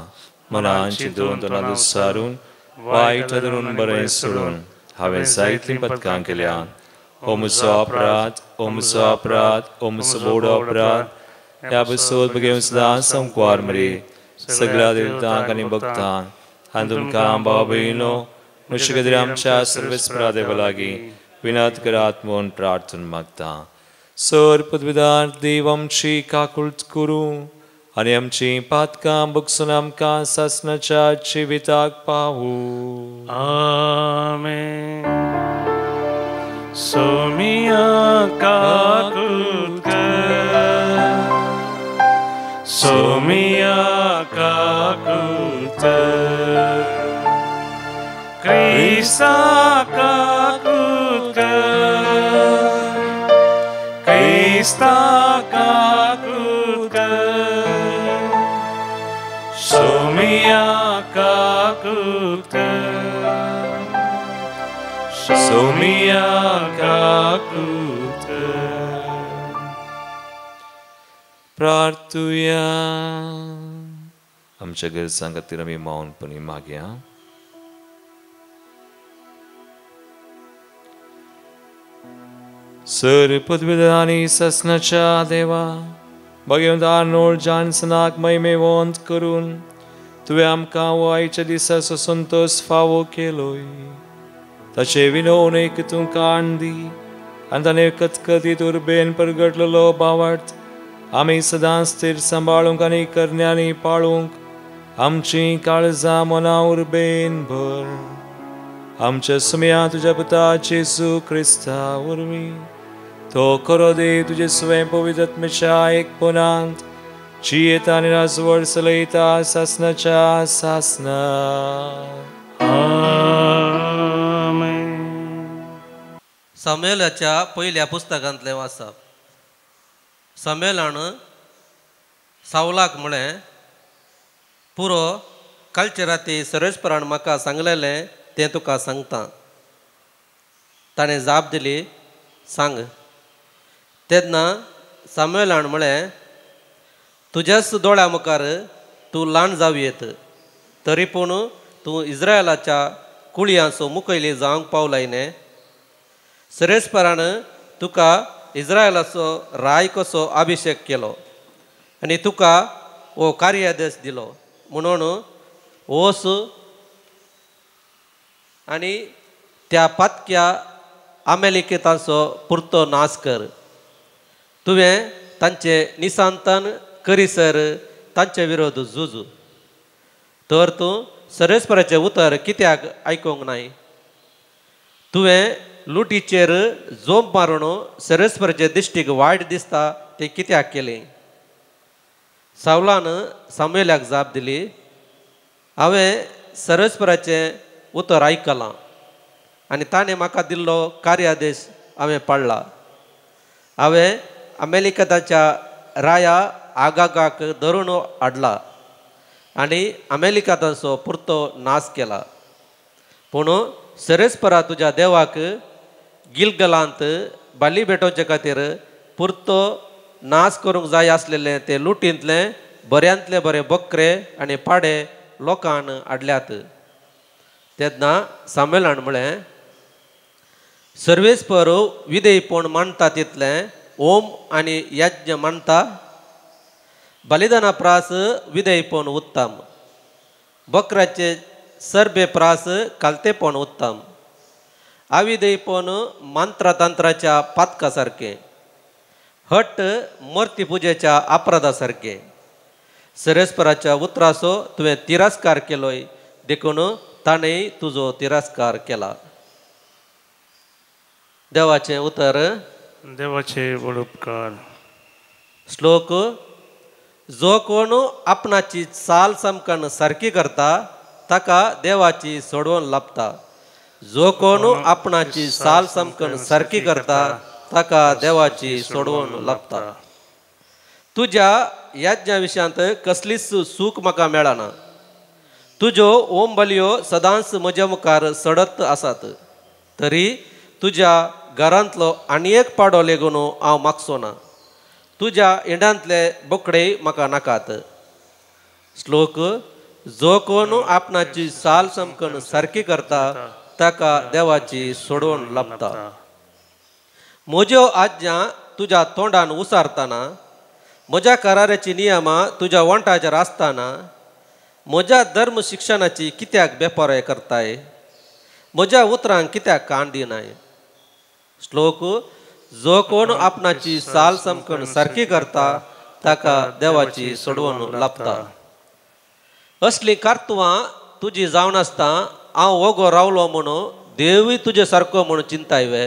मनान चिंतून तोंडान सारून वायट धरून बरें सोडून हांवें जायतीं पदकां केल्या. ओ म्हजो अपराध, ओ म्हजो अपराध, ओ म्हजो व्हडो अपराध. ह्या बसोत बगेवन सदां संकवार मरी सगळ्या देवतांक आनी भक्तांक आनी तुमकां भाव भयणो म्हजे खातीर आमच्या सर्वेस्परा देवा लागीं विनत करात म्हूण प्रार्थना मागता. सर पदवीदार देव आमची काकूळट करूं आनी आमची पातकां बगसून आमकां सासणाच्या जिविताक पावूं. आमेन. सोमिया काकूट कर, सोमिया काकूट कर, क्रिस्ता काकूट कर, क्रिस्ता काकूट कर, सोमिया काकूट कर, सोमिया काकूट कर. प्रार्थुया. आमच्या गरजां खातीर आमी मौनपणी मागया. सर पदवीधर आनी सासणाच्या देवा, भगवंत आर्नोल्ड जॉन्सनाक महिमेवंत करून तुवें आमकां हो आयच्या दिसाचो संतोश फावो केलोय. ताचे विनवणेक तूं काण दी आनी ताणें कतकतीत उर्बेन परगटलेलो भावार्थ आमी सदांच स्थिर सांबाळूंक आनी करण्यांनी पाळूंक आमची काळजां मनां उर्बेन भर. आमच्या सुमया तुज्या पुता जेजू क्रिस्ता वरवीं तो खरो देव तुजे स्वयं पवित्र आत्म्याच्या एकपणांत जियेता आनी राजवट चलयता सासणाच्या सासना. आमेन. सामुएलाच्या पयल्या पुस्तकांतलें वाचप. सामुएलान सावलाक म्हळें, पुरो कालचे राती सर्वेस्परान म्हाका सांगलेलें तें तुका सांगता. ताणें जाप दिली, सांग. तेन्ना सामुएलान म्हळें, तुज्याच दोळ्या मुखार तूं ल्हान जावं येत, तरी पूण तूं इस्रायलाच्या कुळयांचो मुखेली जावंक पावलाय न्ही. सर्वेस्परान तुका इस्रायलाचो राय कसो अभिशेक केलो आनी तुका हो कार्यादेश दिलो, म्हणून वच आनी त्या पातक्या आमेलिकेतांचो पुरतो नाश कर. तुवें तांचे निसांतन करीसर तांचे विरोध झुजू. तर तूं सर्वेस्पराचें उतर कित्याक आयकूंक नाय? तुवें लुटीचेर जोंप मारून सर्वेस्पराचे दिश्टीक वायट दिसता तें कित्याक केलें? सावलान सामुएलाक जाप दिली, हांवें सर्वेस्पराचें उतर आयकलां आनी ताणें म्हाका दिल्लो कार्यादेश हांवें पाळ्ळा. हांवें अमेलिकताच्या राया आगागाक धरून हाडला आनी अमेलिकातांचो पुरतो नाश केला. पूण सर्वेस्परा तुज्या देवाक गिलगलांत बाली भेटोवचे खातीर पुरतो नाश करूंक जाय आसलेले ते लुटींतले बऱ्यांतले बरे बकरे आनी पाडे लोकान हाडल्यात. तेन्ना सामुएलान म्हळें, सर्वेस्पर विधेयपण मानता तितलें ओम आनी यज्ञ मानता. बलिदाना प्रास विधेयपण उत्तम, बकऱ्याचे सरबे प्रास कालतेपण उत्तम. अविधेयपण मंत्रतंत्राच्या पातका सारकें, हट मूर्ती पुजेच्या अपराधा सारकें. सर्वेस्पराच्या उतराचो तुवें तिरस्कार केलोय, देखून ताणें तुजो तिरस्कार केला. देवाचें उतर. देवाचे व्हड उपकार. श्लोक. जो कोण आपणाची चाल सामकान सारकी करता ताका देवाची सोडवण लाभता. जो कोण आपणाची चाल सामकान सारकी करता ताका देवाची सोडवण लाभता. तुज्या यज्ञा विशयांत कसलीच सूख म्हाका मेळना. तुज्यो ओम बलयो सदांच म्हज्या मुखार सडत आसात, तरी तुज्या घरांतलो आनी एक पाडो लेगून हांव मागचो ना. तुज्या इंडांतले बोकडे म्हाका नाकात. श्लोक. जो कोण आपणाची साल समकण सारकी करता ताका देवाची सोडवण लाभता. म्हज्यो आज्ञा तुज्या तोंडान उसारतना, म्हज्या कराराची नियमां तुज्या वंठाचेर आसतना, म्हज्या धर्म शिक्षणाची कित्याक बेपारय करताय? म्हज्या उतरांक कित्याक कान दिनाय? श्लोक जो कोण आपणाची साल समकण सारकी करता ताका देवाची सोडवण लाभता. असली कर्तवां तुजी जावन आसता हांव वोगो रावलो म्हणून देवूय तुजे सारको म्हणून चिंताय वे?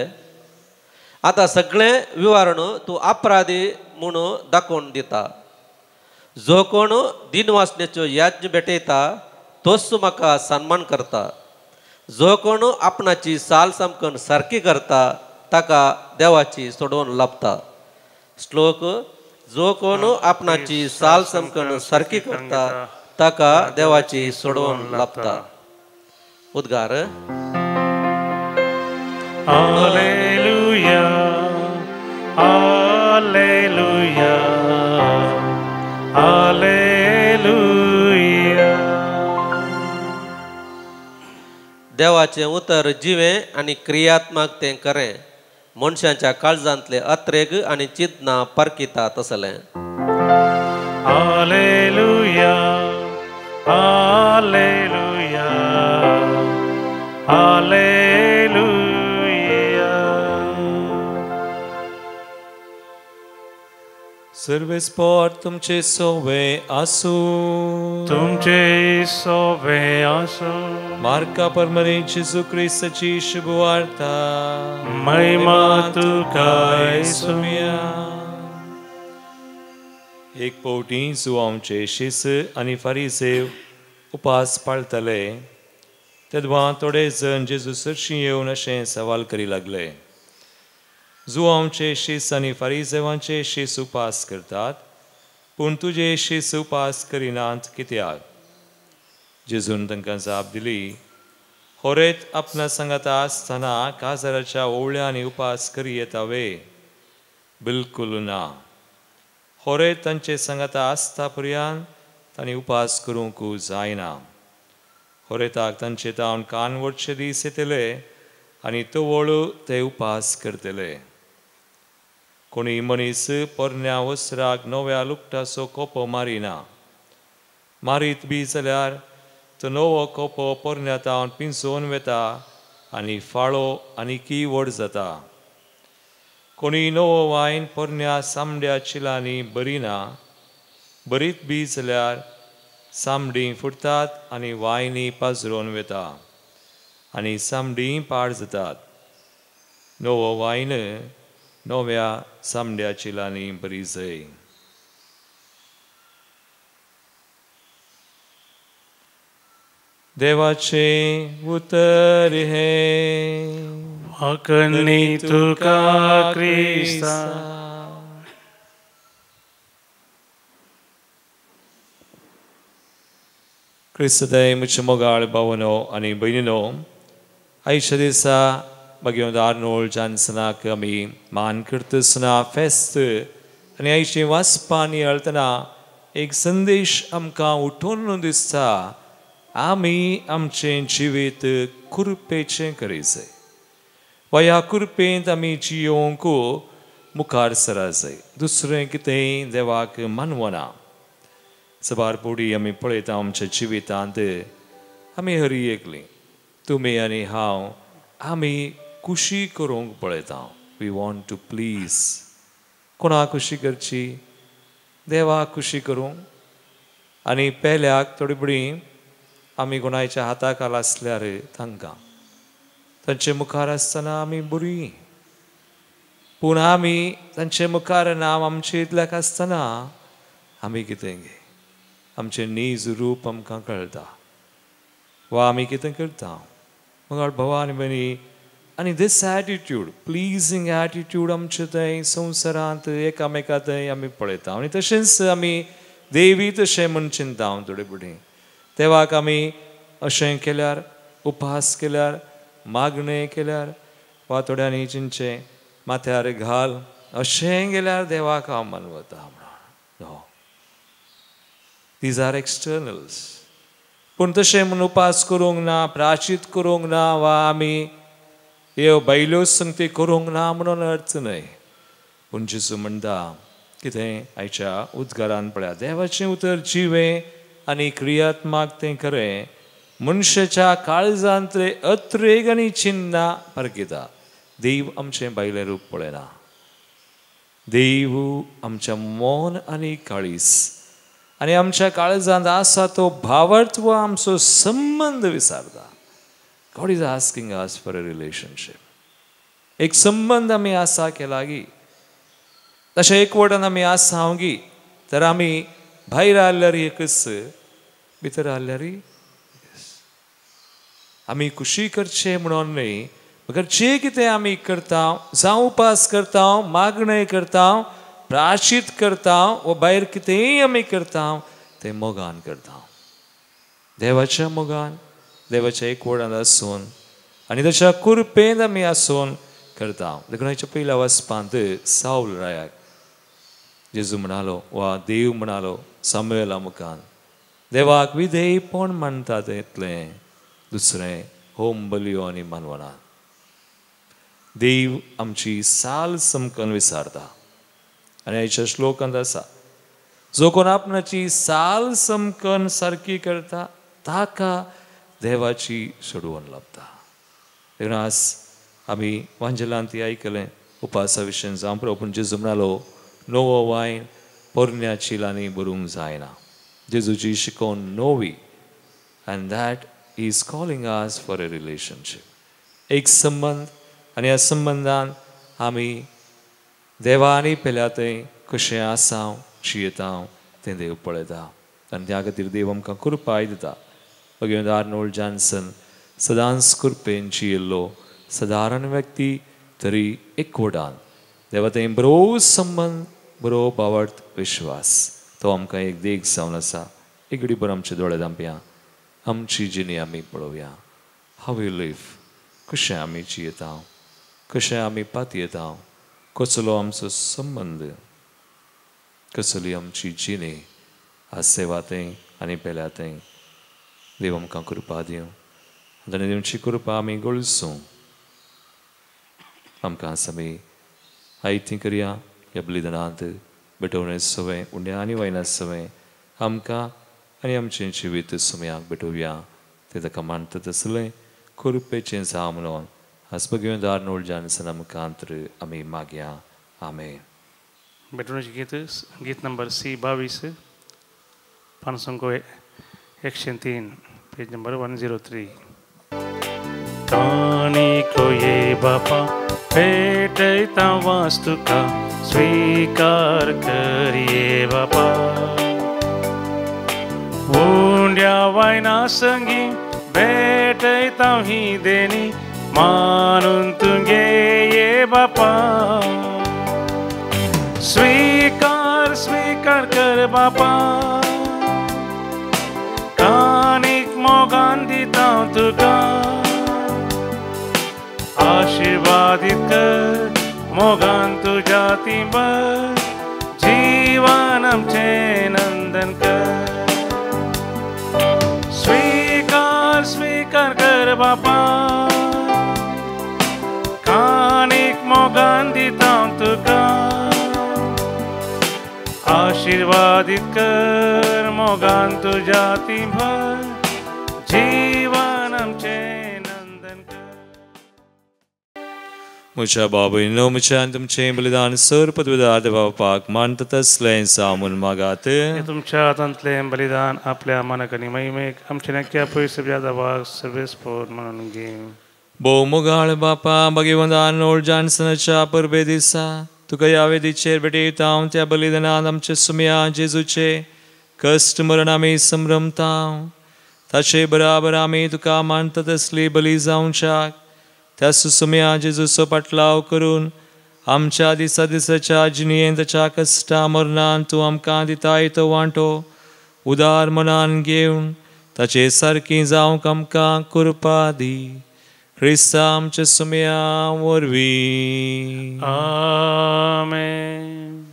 आतां सगळें विवरण तूं अपराधी म्हणून दाखोवन दिता. जो कोण दिनवासनेच्यो याज्ञ भेटयता तोच म्हाका सन्मान करता. जो कोण आपणाची साल सामकन सारकी करता ताका देवाची सोडवण लाभता. श्लोक जो कोण आपणाची साल सामकन सारकी करता ताका देवाची सोडवण लाभता. उद्गार. Hallelujah, hallelujah, hallelujah. देवाचें उतर जिवें आनी क्रियात्मक तें खरें मनशांच्या काळजांतले अत्रेग आनी चिंतना परकिता तसलें. Hallelujah, hallelujah, hallelujah. सर्वेस्पोर तुमचे सोवे आसूं. तुमचे सोवे आसूं. मार्का परमरे जेजू क्रिस्ताची शुभवार्ता. महिमा तुका येसुया. एक फावटी जुवांवचे शिस आनी फारीसेव उपास पाळटाले तेदवा थोडे जण जेजू सरशी येवन अशें सवाल करी लागले, जुवांवचे शीस आनी फारीसेवांचे शीस उपास करतात पूण तुजे शीस उपास करिनात कित्याक? जेजून तांकां जाप दिली, होरेत आपणा सांगाता आसतना काजाराच्या ओवळ्यांनी उपास करी येता वे? बिलकूल ना. होरेत तांचे सांगाता आसता पर्यंत तांणी उपास करूंक जायना. होरेताक तांचे तावन कान वडचे दीस येतले आनी तवळ ते उपास करतले. कोणी मनीस पोरण्या वस्त्राक नव्या लुकटाचो कोपो मारिना. मारीत बी जाल्यार तो नवो कोपो पोरण्या तावन पिंजोवन वेता आनी फाळो आनीकय व्हड जाता. कोणी नवो वायन पोरण्या सामड्या चिलांनी बरिना. बरीत बी जाल्यार सामडी फुटतात आनी वायनी पाजरोवन वेता आनी सामडी पाड जातात. नवो वायन नव्या सामड्या चिलांनी बरी जाय. देवाचें उतर हें. वाकणी तुका क्रिस्ता. क्रिस्तय म्हज्या मोगाळ भावनो आनी भयणीनो, आयच्या दिसा मागीर आर्नोल्ड जॉन्सनाक आमी मान करतना फेस्त आनी आयची वाचपा नियाळतना एक संदेश आमकां उठोवन दिसता, आमी आमचें जिवीत कुरपेचें करी जाय वा ह्या कुरपेंत आमी जियोवंक मुखार सरा जाय. दुसरें कितेंय देवाक मानवना. सबार पुडी आमी पळयता आमच्या जिवितांत आमी हरी एकली तुमी आनी हांव आमी खुशी करूंक पळयता. We want to please. कोणाक खुशी करची? देवाक खुशी करूंक. आनी पेल्याक थोडी बडी आमी कोणाच्या हाता खाला आसल्यार तांकां तांचे मुखार आसतना आमी बरी, पूण आमी तांचे मुखार नांव आमचे इतल्याक आसतना आमी कितें गे आमचें नीज रूप आमकां कळटा वा आमी कितें करता. मग भावा आनी भयणी, आनी दीस एटिट्यूड प्लिजींग एटिट्यूड आमचे थंय संवसारांत एकामेका थंय आमी पळयता आनी तशेंच आमी देवी तशें म्हूण चिंता हांव थोडे फुडें देवाक आमी अशें केल्यार उपास केल्यार मागणें केल्यार वा थोड्यांनी चिंतचें माथ्यार घाल अशें गेल्यार देवाक हांव मानवता म्हणून. No, these are externals. पूण तशें म्हूण उपास करूंक ना, प्राचीत करूंक ना वा आमी ह्यो बायल्यो संगती करूंक ना म्हणून अर्थ न्हय. पूण जेजू म्हणटा कितें आयच्या उद्गारान पळया, देवाचें उतर जिवें आनी क्रियात्मक तें खरें मनशाच्या काळजांतले अत्रेग आनी चिन्नां पारखिता. देव आमचें भायलें रूप पळयना, देव आमच्या मन आनी काळीस आनी आमच्या काळजांत आसा तो भावार्थ वा आमचो संबंद विचारता. God is asking us for a relationship. एक संबंद आमी आसा केला गी, तशें एकवटान आमी आसा गी, तर आमी भायर आसल्यार एकच, भितर आसल्यार आमी खुशी करचे म्हणून न्हय, मगर जे कितें आमी करता, जावं उपास करता, मागणें करता, प्राशीत करता वा भायर कितेंय आमी करता तें मोगान करता, देवाच्या मोगान, देवाच्या एकवटान आसून आनी ताच्या कृपेन आमी आसून करता. देखून हाच्या पयल्या वाचपांत सावल रायाक जेजू म्हणालो वा देव म्हणालो सामुएला मुखान, देवाक विधेयपण मानता तेतलें दुसरें होम बलियो आनी मानवना. देव आमची साल समकन विचारता आनी हाच्या श्लोकांत आसा, जो कोण आपणाची साल समकन सारकी करता ताका देवाची सोडवण लाभता. देखून आज आमी वांजेलांत ती आयकलें उपासा विशयन जावं पूण जेजू म्हणालो नवो वायन पोरण्या चिलांनी भरूंक जायना. जेजूची शिकोवन नवी, and that is calling us for a relationship, एक संबंद. आनी ह्या संबंदान आमी देवा आनी पेल्या थंय कशें आसा जियेता तें देव पळयता आनी त्या खातीर देव आमकां कृपाय दिता. भगवंत आर्नोल्ड जॉन्सन सदांच कृपेन जियेल्लो सदारण व्यक्ती, तरी एकवटान देवा थंय बरो संबंद, बरो भावार्थ विश्वास, तो आमकां एक देख जावन आसा. एक घडी भर आमचे दोळे धांपया, आमची जिणी आमी पळोवया. How you live, कशें आमी जियेता, कशें आमी पातयेता, कसलो आमचो संबंद, कसली आमची जिणी आज सेवा थंय आनी पेल्या थंय. देव आमकां कृपा दिवं आनी दिवची कृपा आमी गळसूं. आमकां आमी आयती करया ह्या बलिदानांत भेटोवणे सवय उण्या आनी वायना सवय आमकां आनी आमचें जिवीत सुमयाक भेटोवया. तें ताका मानता तसलें कृपेचें जावं म्हणून आज भगवंत आर्नोल्ड जॉन्सन आमकां आमी मागया. आमेन. भेटवणेचें गीत, गीत नंबर सी 22, 503, पेज नंबर 103. काणिको ये बापा भेटयता वास्तुका स्वीकार करये बापा, उंड्या वायना संगी भेटयता ही देणी मानून तुगे ये बापा, स्वीकार स्वीकार कर बापा, काणीक मोगान दिता तुका, आशीर्वादित कर मोगान तुज्या तिंबर, जीवन आमचें नंदन कर, स्वीकार स्वीकार कर बापा, काणीक मोगान दिता तुका, आशीर्वादित कर मोगान तुज्या तिंबर, जीवन आमचें नंदन कर. म्हज्या बाबूयनो, म्हज्या आनी तुमचें बलिदान सर पदवीदार देवा बापाक मानता तसलें जावं म्हूण मागात. तुमच्या हातांतलें बलिदान आपल्या मानक आनी महिमेक आमच्या नक्या पयस देवाक सर्वेस्पोर म्हणून घे. भोव मोगाळ बापा, भगवंत आर्नोल्ड जॉन्सनाच्या परबे दिसा तुका ह्या वेदीचेर भेटयता हांव. त्या बलिदानान आमचे सुमया जेजूचे कश्ट मरण आमी संभ्रमता, ताचे बराबर आमी तुका मानता तसली बली जावच्याक त्या सुसुमया जेजूचो पाटलाव करून आमच्या दिसा दिसाच्या जिणेंत ताच्या कश्टा मरणान तूं आमकां दिताय तो वांटो उदार मनान घेवन ताचे सारकी जावंक आमकां कृपा दी. क्रिस्ता आमच्या सुमया वरवीं. आमेन.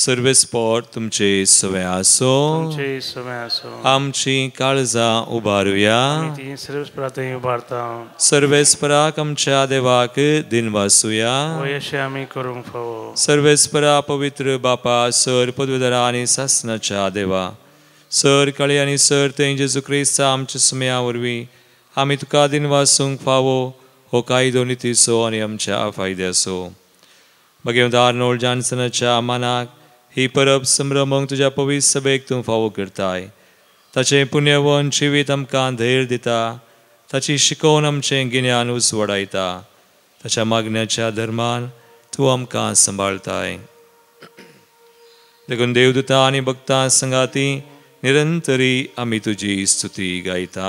सर्वेस्पोर तुमचे सवे आसो. आमची काळजां उबारुया. सर्वेस्पराक आमच्या देवाक दिनवासुया. सर्वेस्परा पवित्र बापा सर पदवीधरा आनी सासनाच्या देवा सर काळी आनी सर थंय जेजू क्रिस्ता आमच्या सुम्या वरवीं आमी तुका दिनवासूंक फावो हो कायदो नितीचो आनी आमच्या फायद्याचो. भगवंत आर्नोल्ड जॉन्सनाच्या मानाक ही परब संभ्रमूंक तुज्या पवित्र सभेक तूं फावो करताय. ताचें पुण्यवन जिवीत आमकां धैर्य दिता. ताची शिकोवन आमचें गिन्यान उजवाडायता. ताच्या मागण्याच्या धर्मान तूं आमकां सांबाळताय. देखून देवदूता आनी भक्तां संगाती निरंतरी आमी तुजी स्तुती गायता.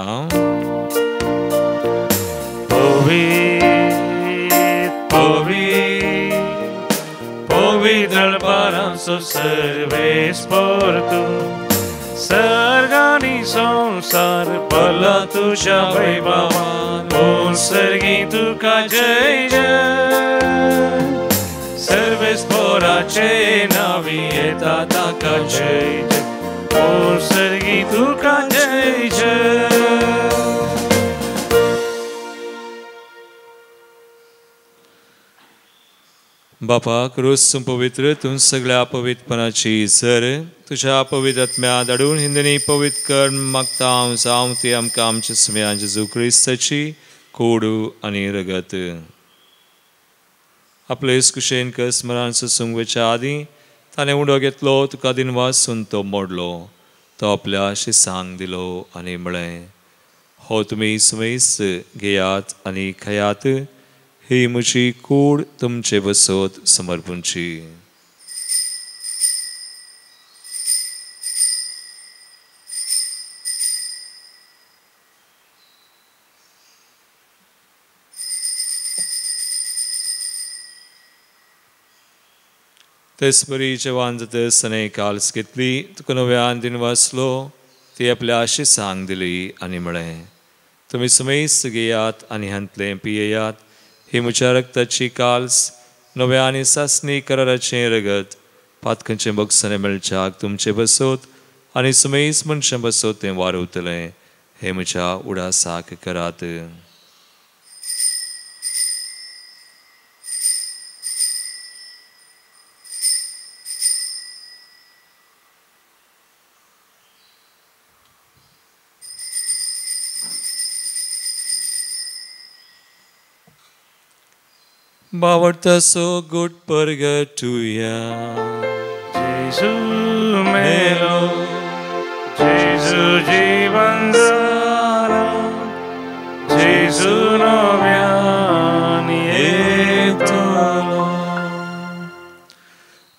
पवित्र पारांसो सर्वेस्पोर तूं सर्गानी संसार भरला तुज्या वैभवान सर्गी तुका जय जय. सर्वेस्पोराचे नावी येता ताका जय जय. सर्गी तुका जय जय. बापा क्रूस पवित्र तूं सगळ्या पवित्रपणाची सर तुज्या पवित्र आत्म्या धाडून हिंदनी पवित्र कर मागता हांव जावं ती आमकां आमच्या सुम्या जेजू क्रिस्ताची कोडू आनी रगत. आपले कुशेन स्मरण सोसूंक वयच्या आदीं ताणें उडो घेतलो तुका दिनवासून तो मोडलो. तो आपल्या शिसांक दिलो आनी म्हळें, हो तुमी सुमेस घेयात आनी खायात. ही म्हजी कूड तुमचे बसत समर्पूंची. तेच परी जेवण जातच ताणें काल्स घेतली तुका नव्यान दिनवासलो. ती आपल्या शिसांक दिली आनी म्हळें, तुमी सुमेस घेयात आनी हांतलें पियेयात. ही म्हज्या रक्ताची काल्स नव्या आनी सासणी कराराचें रगत पातकांचें बक्षाणें मेळच्याक तुमचे बसत आनी सुमेस मनशां बसत तें वारवतलें. हें म्हज्या उडासाक करात. बावडतासो गुट परगटुया. जेजू मेलो जेजू जीवन जाला जेजू नव्यान येतलो.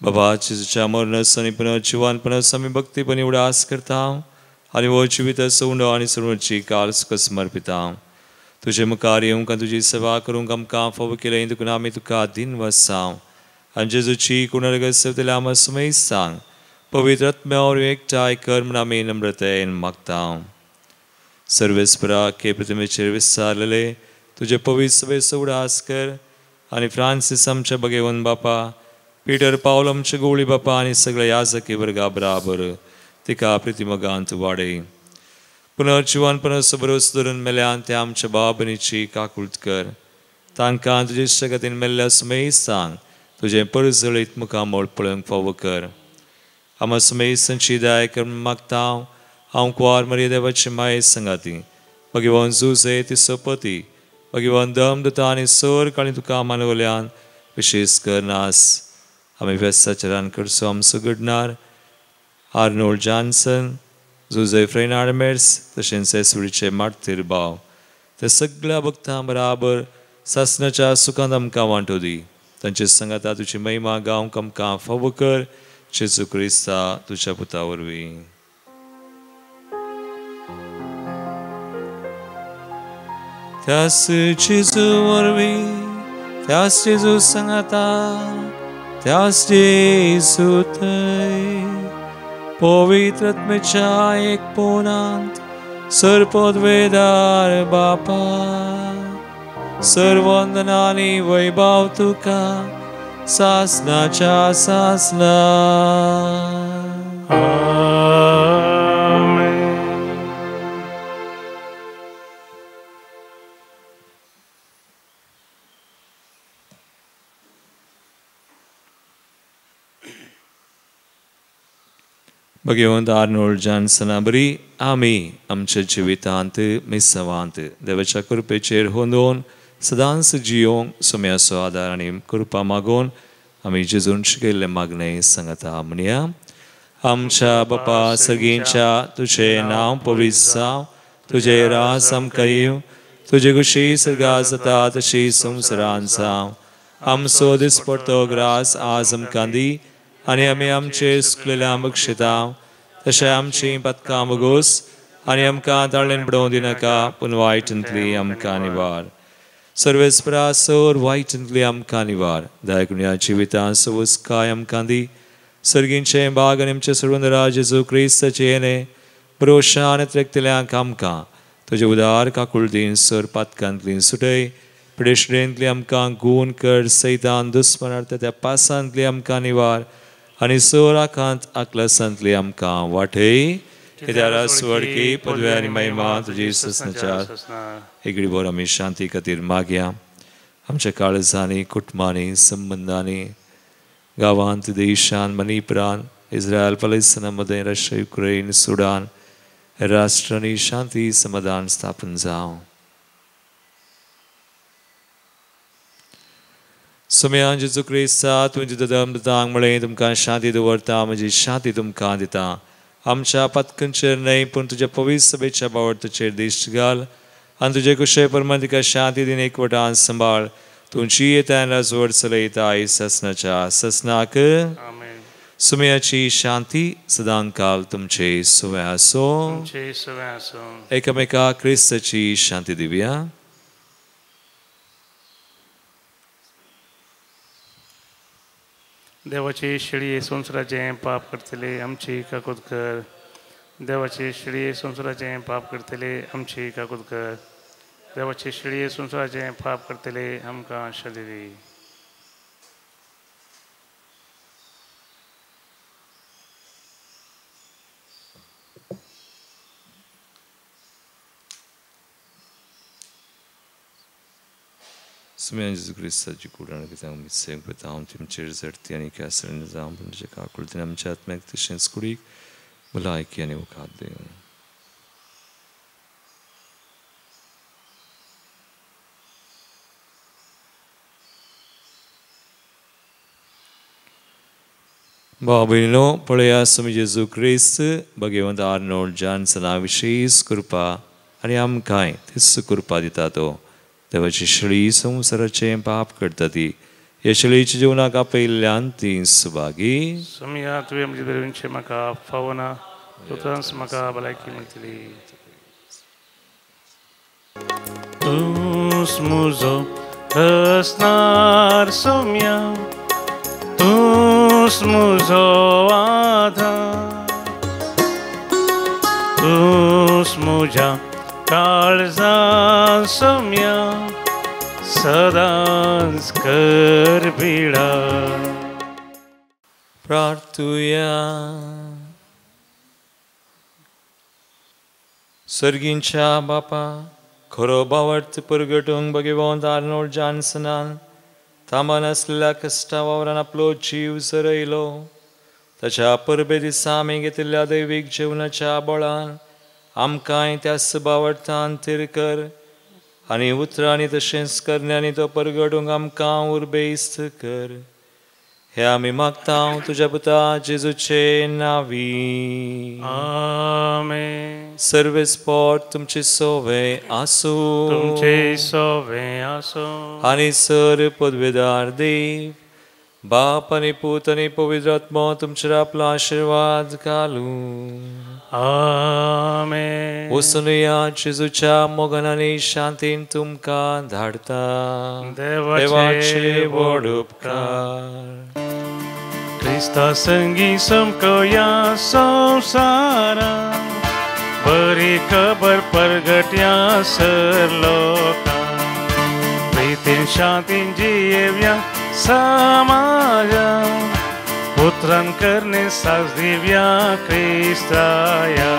बाबा जेजूच्या मरणास आनी पुनर्जिवानपणास आमी भक्तीपणी उडास करता आनी हो जिविताचो उंडो आनी सर्वांची काल तुका समर्पिता. तुजे मुखार येवंक आनी तुजी सेवा करूंक आमकां फावो केलें देखून आमी तुका दिनवासांव. आनी जेजूची कुणरगत सेवतल्या आमकां सुमेस सांग पवित्र आत्म्या वरवीं एकठांय कर म्हूण आमी नम्रतायेन मागता. सर्वेस्परा के प्रतिमेचेर विस्तारलेले तुजे पवित्र सभेचो उडास कर आनी फ्रांसीस आमच्या भगेवन बापा पीटर पावल आमचे गोवळी बापा आनी सगळ्या याजकी वर्गा बराबर तिका प्रितिमोगांत वाडय. पुनर्जिवानपणाचो भरोसो धरून मेल्यान ते आमच्या भाव भयणीची काकूळट कर. तांकां तुजे शगतीन मेल्ल्या सुमेस सांग तुजें परजळीत मुखामळ पळोवंक फावो कर. आमा सुमेसांची दया कर मागता हांव कुंवार मरिया देवाची माये संगाती भगवान जुजे ती सोपती भगवान दम दुता आनी सोर काळी तुका मानवल्यान विशेश कर नास. आमी वेस्ताचरान करचो आमचो घडणार आर्नोल्ड जॉन्सन जुजे फ्रेनार्ड मेर्स तशेंच एसुडीचे मार्तीर भाव ते सगळ्या भक्तां बराबर सासणाच्या सुखांत आमकां वांटो दी. तांचे संगाता तुजी महिमा गावंक आमकां फावो कर. जेजू क्रिस्ता तुज्या पुता वरवीं. त्यास जेजू वरवीं त्यास जेजू संगाता त्यास जेजू थंय पवित्र आत्म्याच्या एकपणांत सर्वपदवेदार बापा सर्वंदना आनी वैभव तुका सासनाच्या सासना. आमेन. भगवंत आर्नोल्ड जॉन्सना बरी आमी आमच्या जिवितांत मिसवांत देवाच्या कृपेचेर होंदोवन सदांच जियोंक सोम्याचो आदार आनी कृपा मागोवन आमी जेजून शिकयल्लें मागणें सांगता म्हणया. आमच्या बापा सर्गींच्या, तुजें नांव पवित्र जावं, तुजें राज आमकां येवं, तुजे कुशी सर्गां जाता तशी संवसारांत जावं. आमचो दिसपडतो ग्रास आज आमकां दी आनी आमी आमचे सुकलेल्या बक्षिता तशें आमची पदकां बगोस आनी आमकां ताळेन पडोवं दिनाका, पूण वायटांतली आमकां निवार. सर्वेस्परा सर वायटांतली आमकां निवार. दयाकुण्या जिवितां सवस्काय आमकां दी. सर्गींचें बाग आनी आमचे सर्वंदरा जेजू क्रिस्ताचें येणें पुरोशान त्रेकतल्यांक आमकां तुजे उदार काकुळदीन सर पातकांतली सुटय. पिडेश्रेंतली आमकां गूण कर सैतान दुस्मनार्थ त्या पासांतली आमकां निवार आनी सर आकांत आकलासांतली आमकां वाटय. कित्याक स्वर्गी पदवी आनी महिमा तुजी ससनाच्या. एगडी भर आमी शांती खातीर मागया. आमच्या काळजांनी, कुटुंबांनी, संबंदांनी, गांवांत, देशांत, मणिपुरान, इस्रायल पलेस्तना मदें, रशिया, युक्रेन, सुडान राष्ट्रांनी शांती समाधान स्थापन जावं. सोम्या जेजू क्रिस्ता, तुमचे ददम दितांक म्हळें, तुमकां शांती दवरता, म्हजी शांती तुमकां दिता. आमच्या पातकांचेर न्हय पूण तुज्या पवित्र सभेच्या बावडताचेर दिश्ट घाल आनी तुजे कुशे प्रमाण तिका शांती दिन एकवटान सांबाळ. तुमची येता राजवट चलयता ससनाच्या ससनाक. सुम्याची शांती सदांकाल तुमचे सुवे आसूं. एकामेका क्रिस्ताची शांती दिवया. देवाची शेळये संवसाराचें पाप करतले आमची काकूत कर. देवाची शेळये संवसाराचें पाप करतले आमची काकूत कर. देवाची शेळये संवसाराचें पाप करतले आमकां आशा दिली. सुम्यान जेजू क्रिस्ताची कूड आनी मिसें पळयता तुमचेर झडती आनी कॅसर जावं तुमचे काकुळतीन आमच्या आत्म्याक तशेंच कुडीक भलायकी आनी मुखार दिवं. भाव भयणीनो, पळया स्वामी जेजू क्रिस्त भगवंत आर्नोल्ड जॉन्सना विशेश कृपा आनी आमकांय तीच कृपा दिता. तो देवाची शेळी संवसाराचें पाप करता ती ह्या शेळीच्या जिवनाक आपयल्ल्यान ती सुभागी. सोम्या, तुवें म्हजे बरोवचें म्हाका फावना, तुकाच म्हाका भलायकी मेळटली. तूंच म्हजो रसनार सोम्या, तूंच म्हजो आधार, तूंच म्हज्या काळजान सोम्या सदांच कर पिडा. प्रार्थुया. सर्गींच्या बापा, खरो भावार्थ परगटूंक भगवंत आर्नोल्ड जॉन्सनान थांबन आसलेल्या कश्टा वावरान आपलो जीव सरयलो. ताच्या परबे दिसा आमी घेतिल्ल्या दैवीक जेवणाच्या बळान आमकांय त्या सभावर्थान थीर कर आनी उतरांनी तशेंच करण्यांनी तो परगटूंक आमकां उर्बेस्त कर. हे आमी मागता तुज्या पुता जेजूचे नांवी. आमेन. सर्वेस्पोर तुमचे सोवे आसूं. तुमचे सोवे आसूं. आनी सर पदवेदार देव बाप आनी पूत आनी पवित्र आत्मो तुमचेर आपलो आशिर्वाद घालूं. आमेन. वसुनया जेजूच्या मोगान आनी शांतीन तुमकां धाडता. देवाचे व्हड उपकार. क्रिस्ता संगी समकया संवसारा, बरी खबर परगट्या सर लोकां, प्रितीन शांतीन जियेवया समाजा पुत्रान करणे साज दिव्या क्रिस्ताया.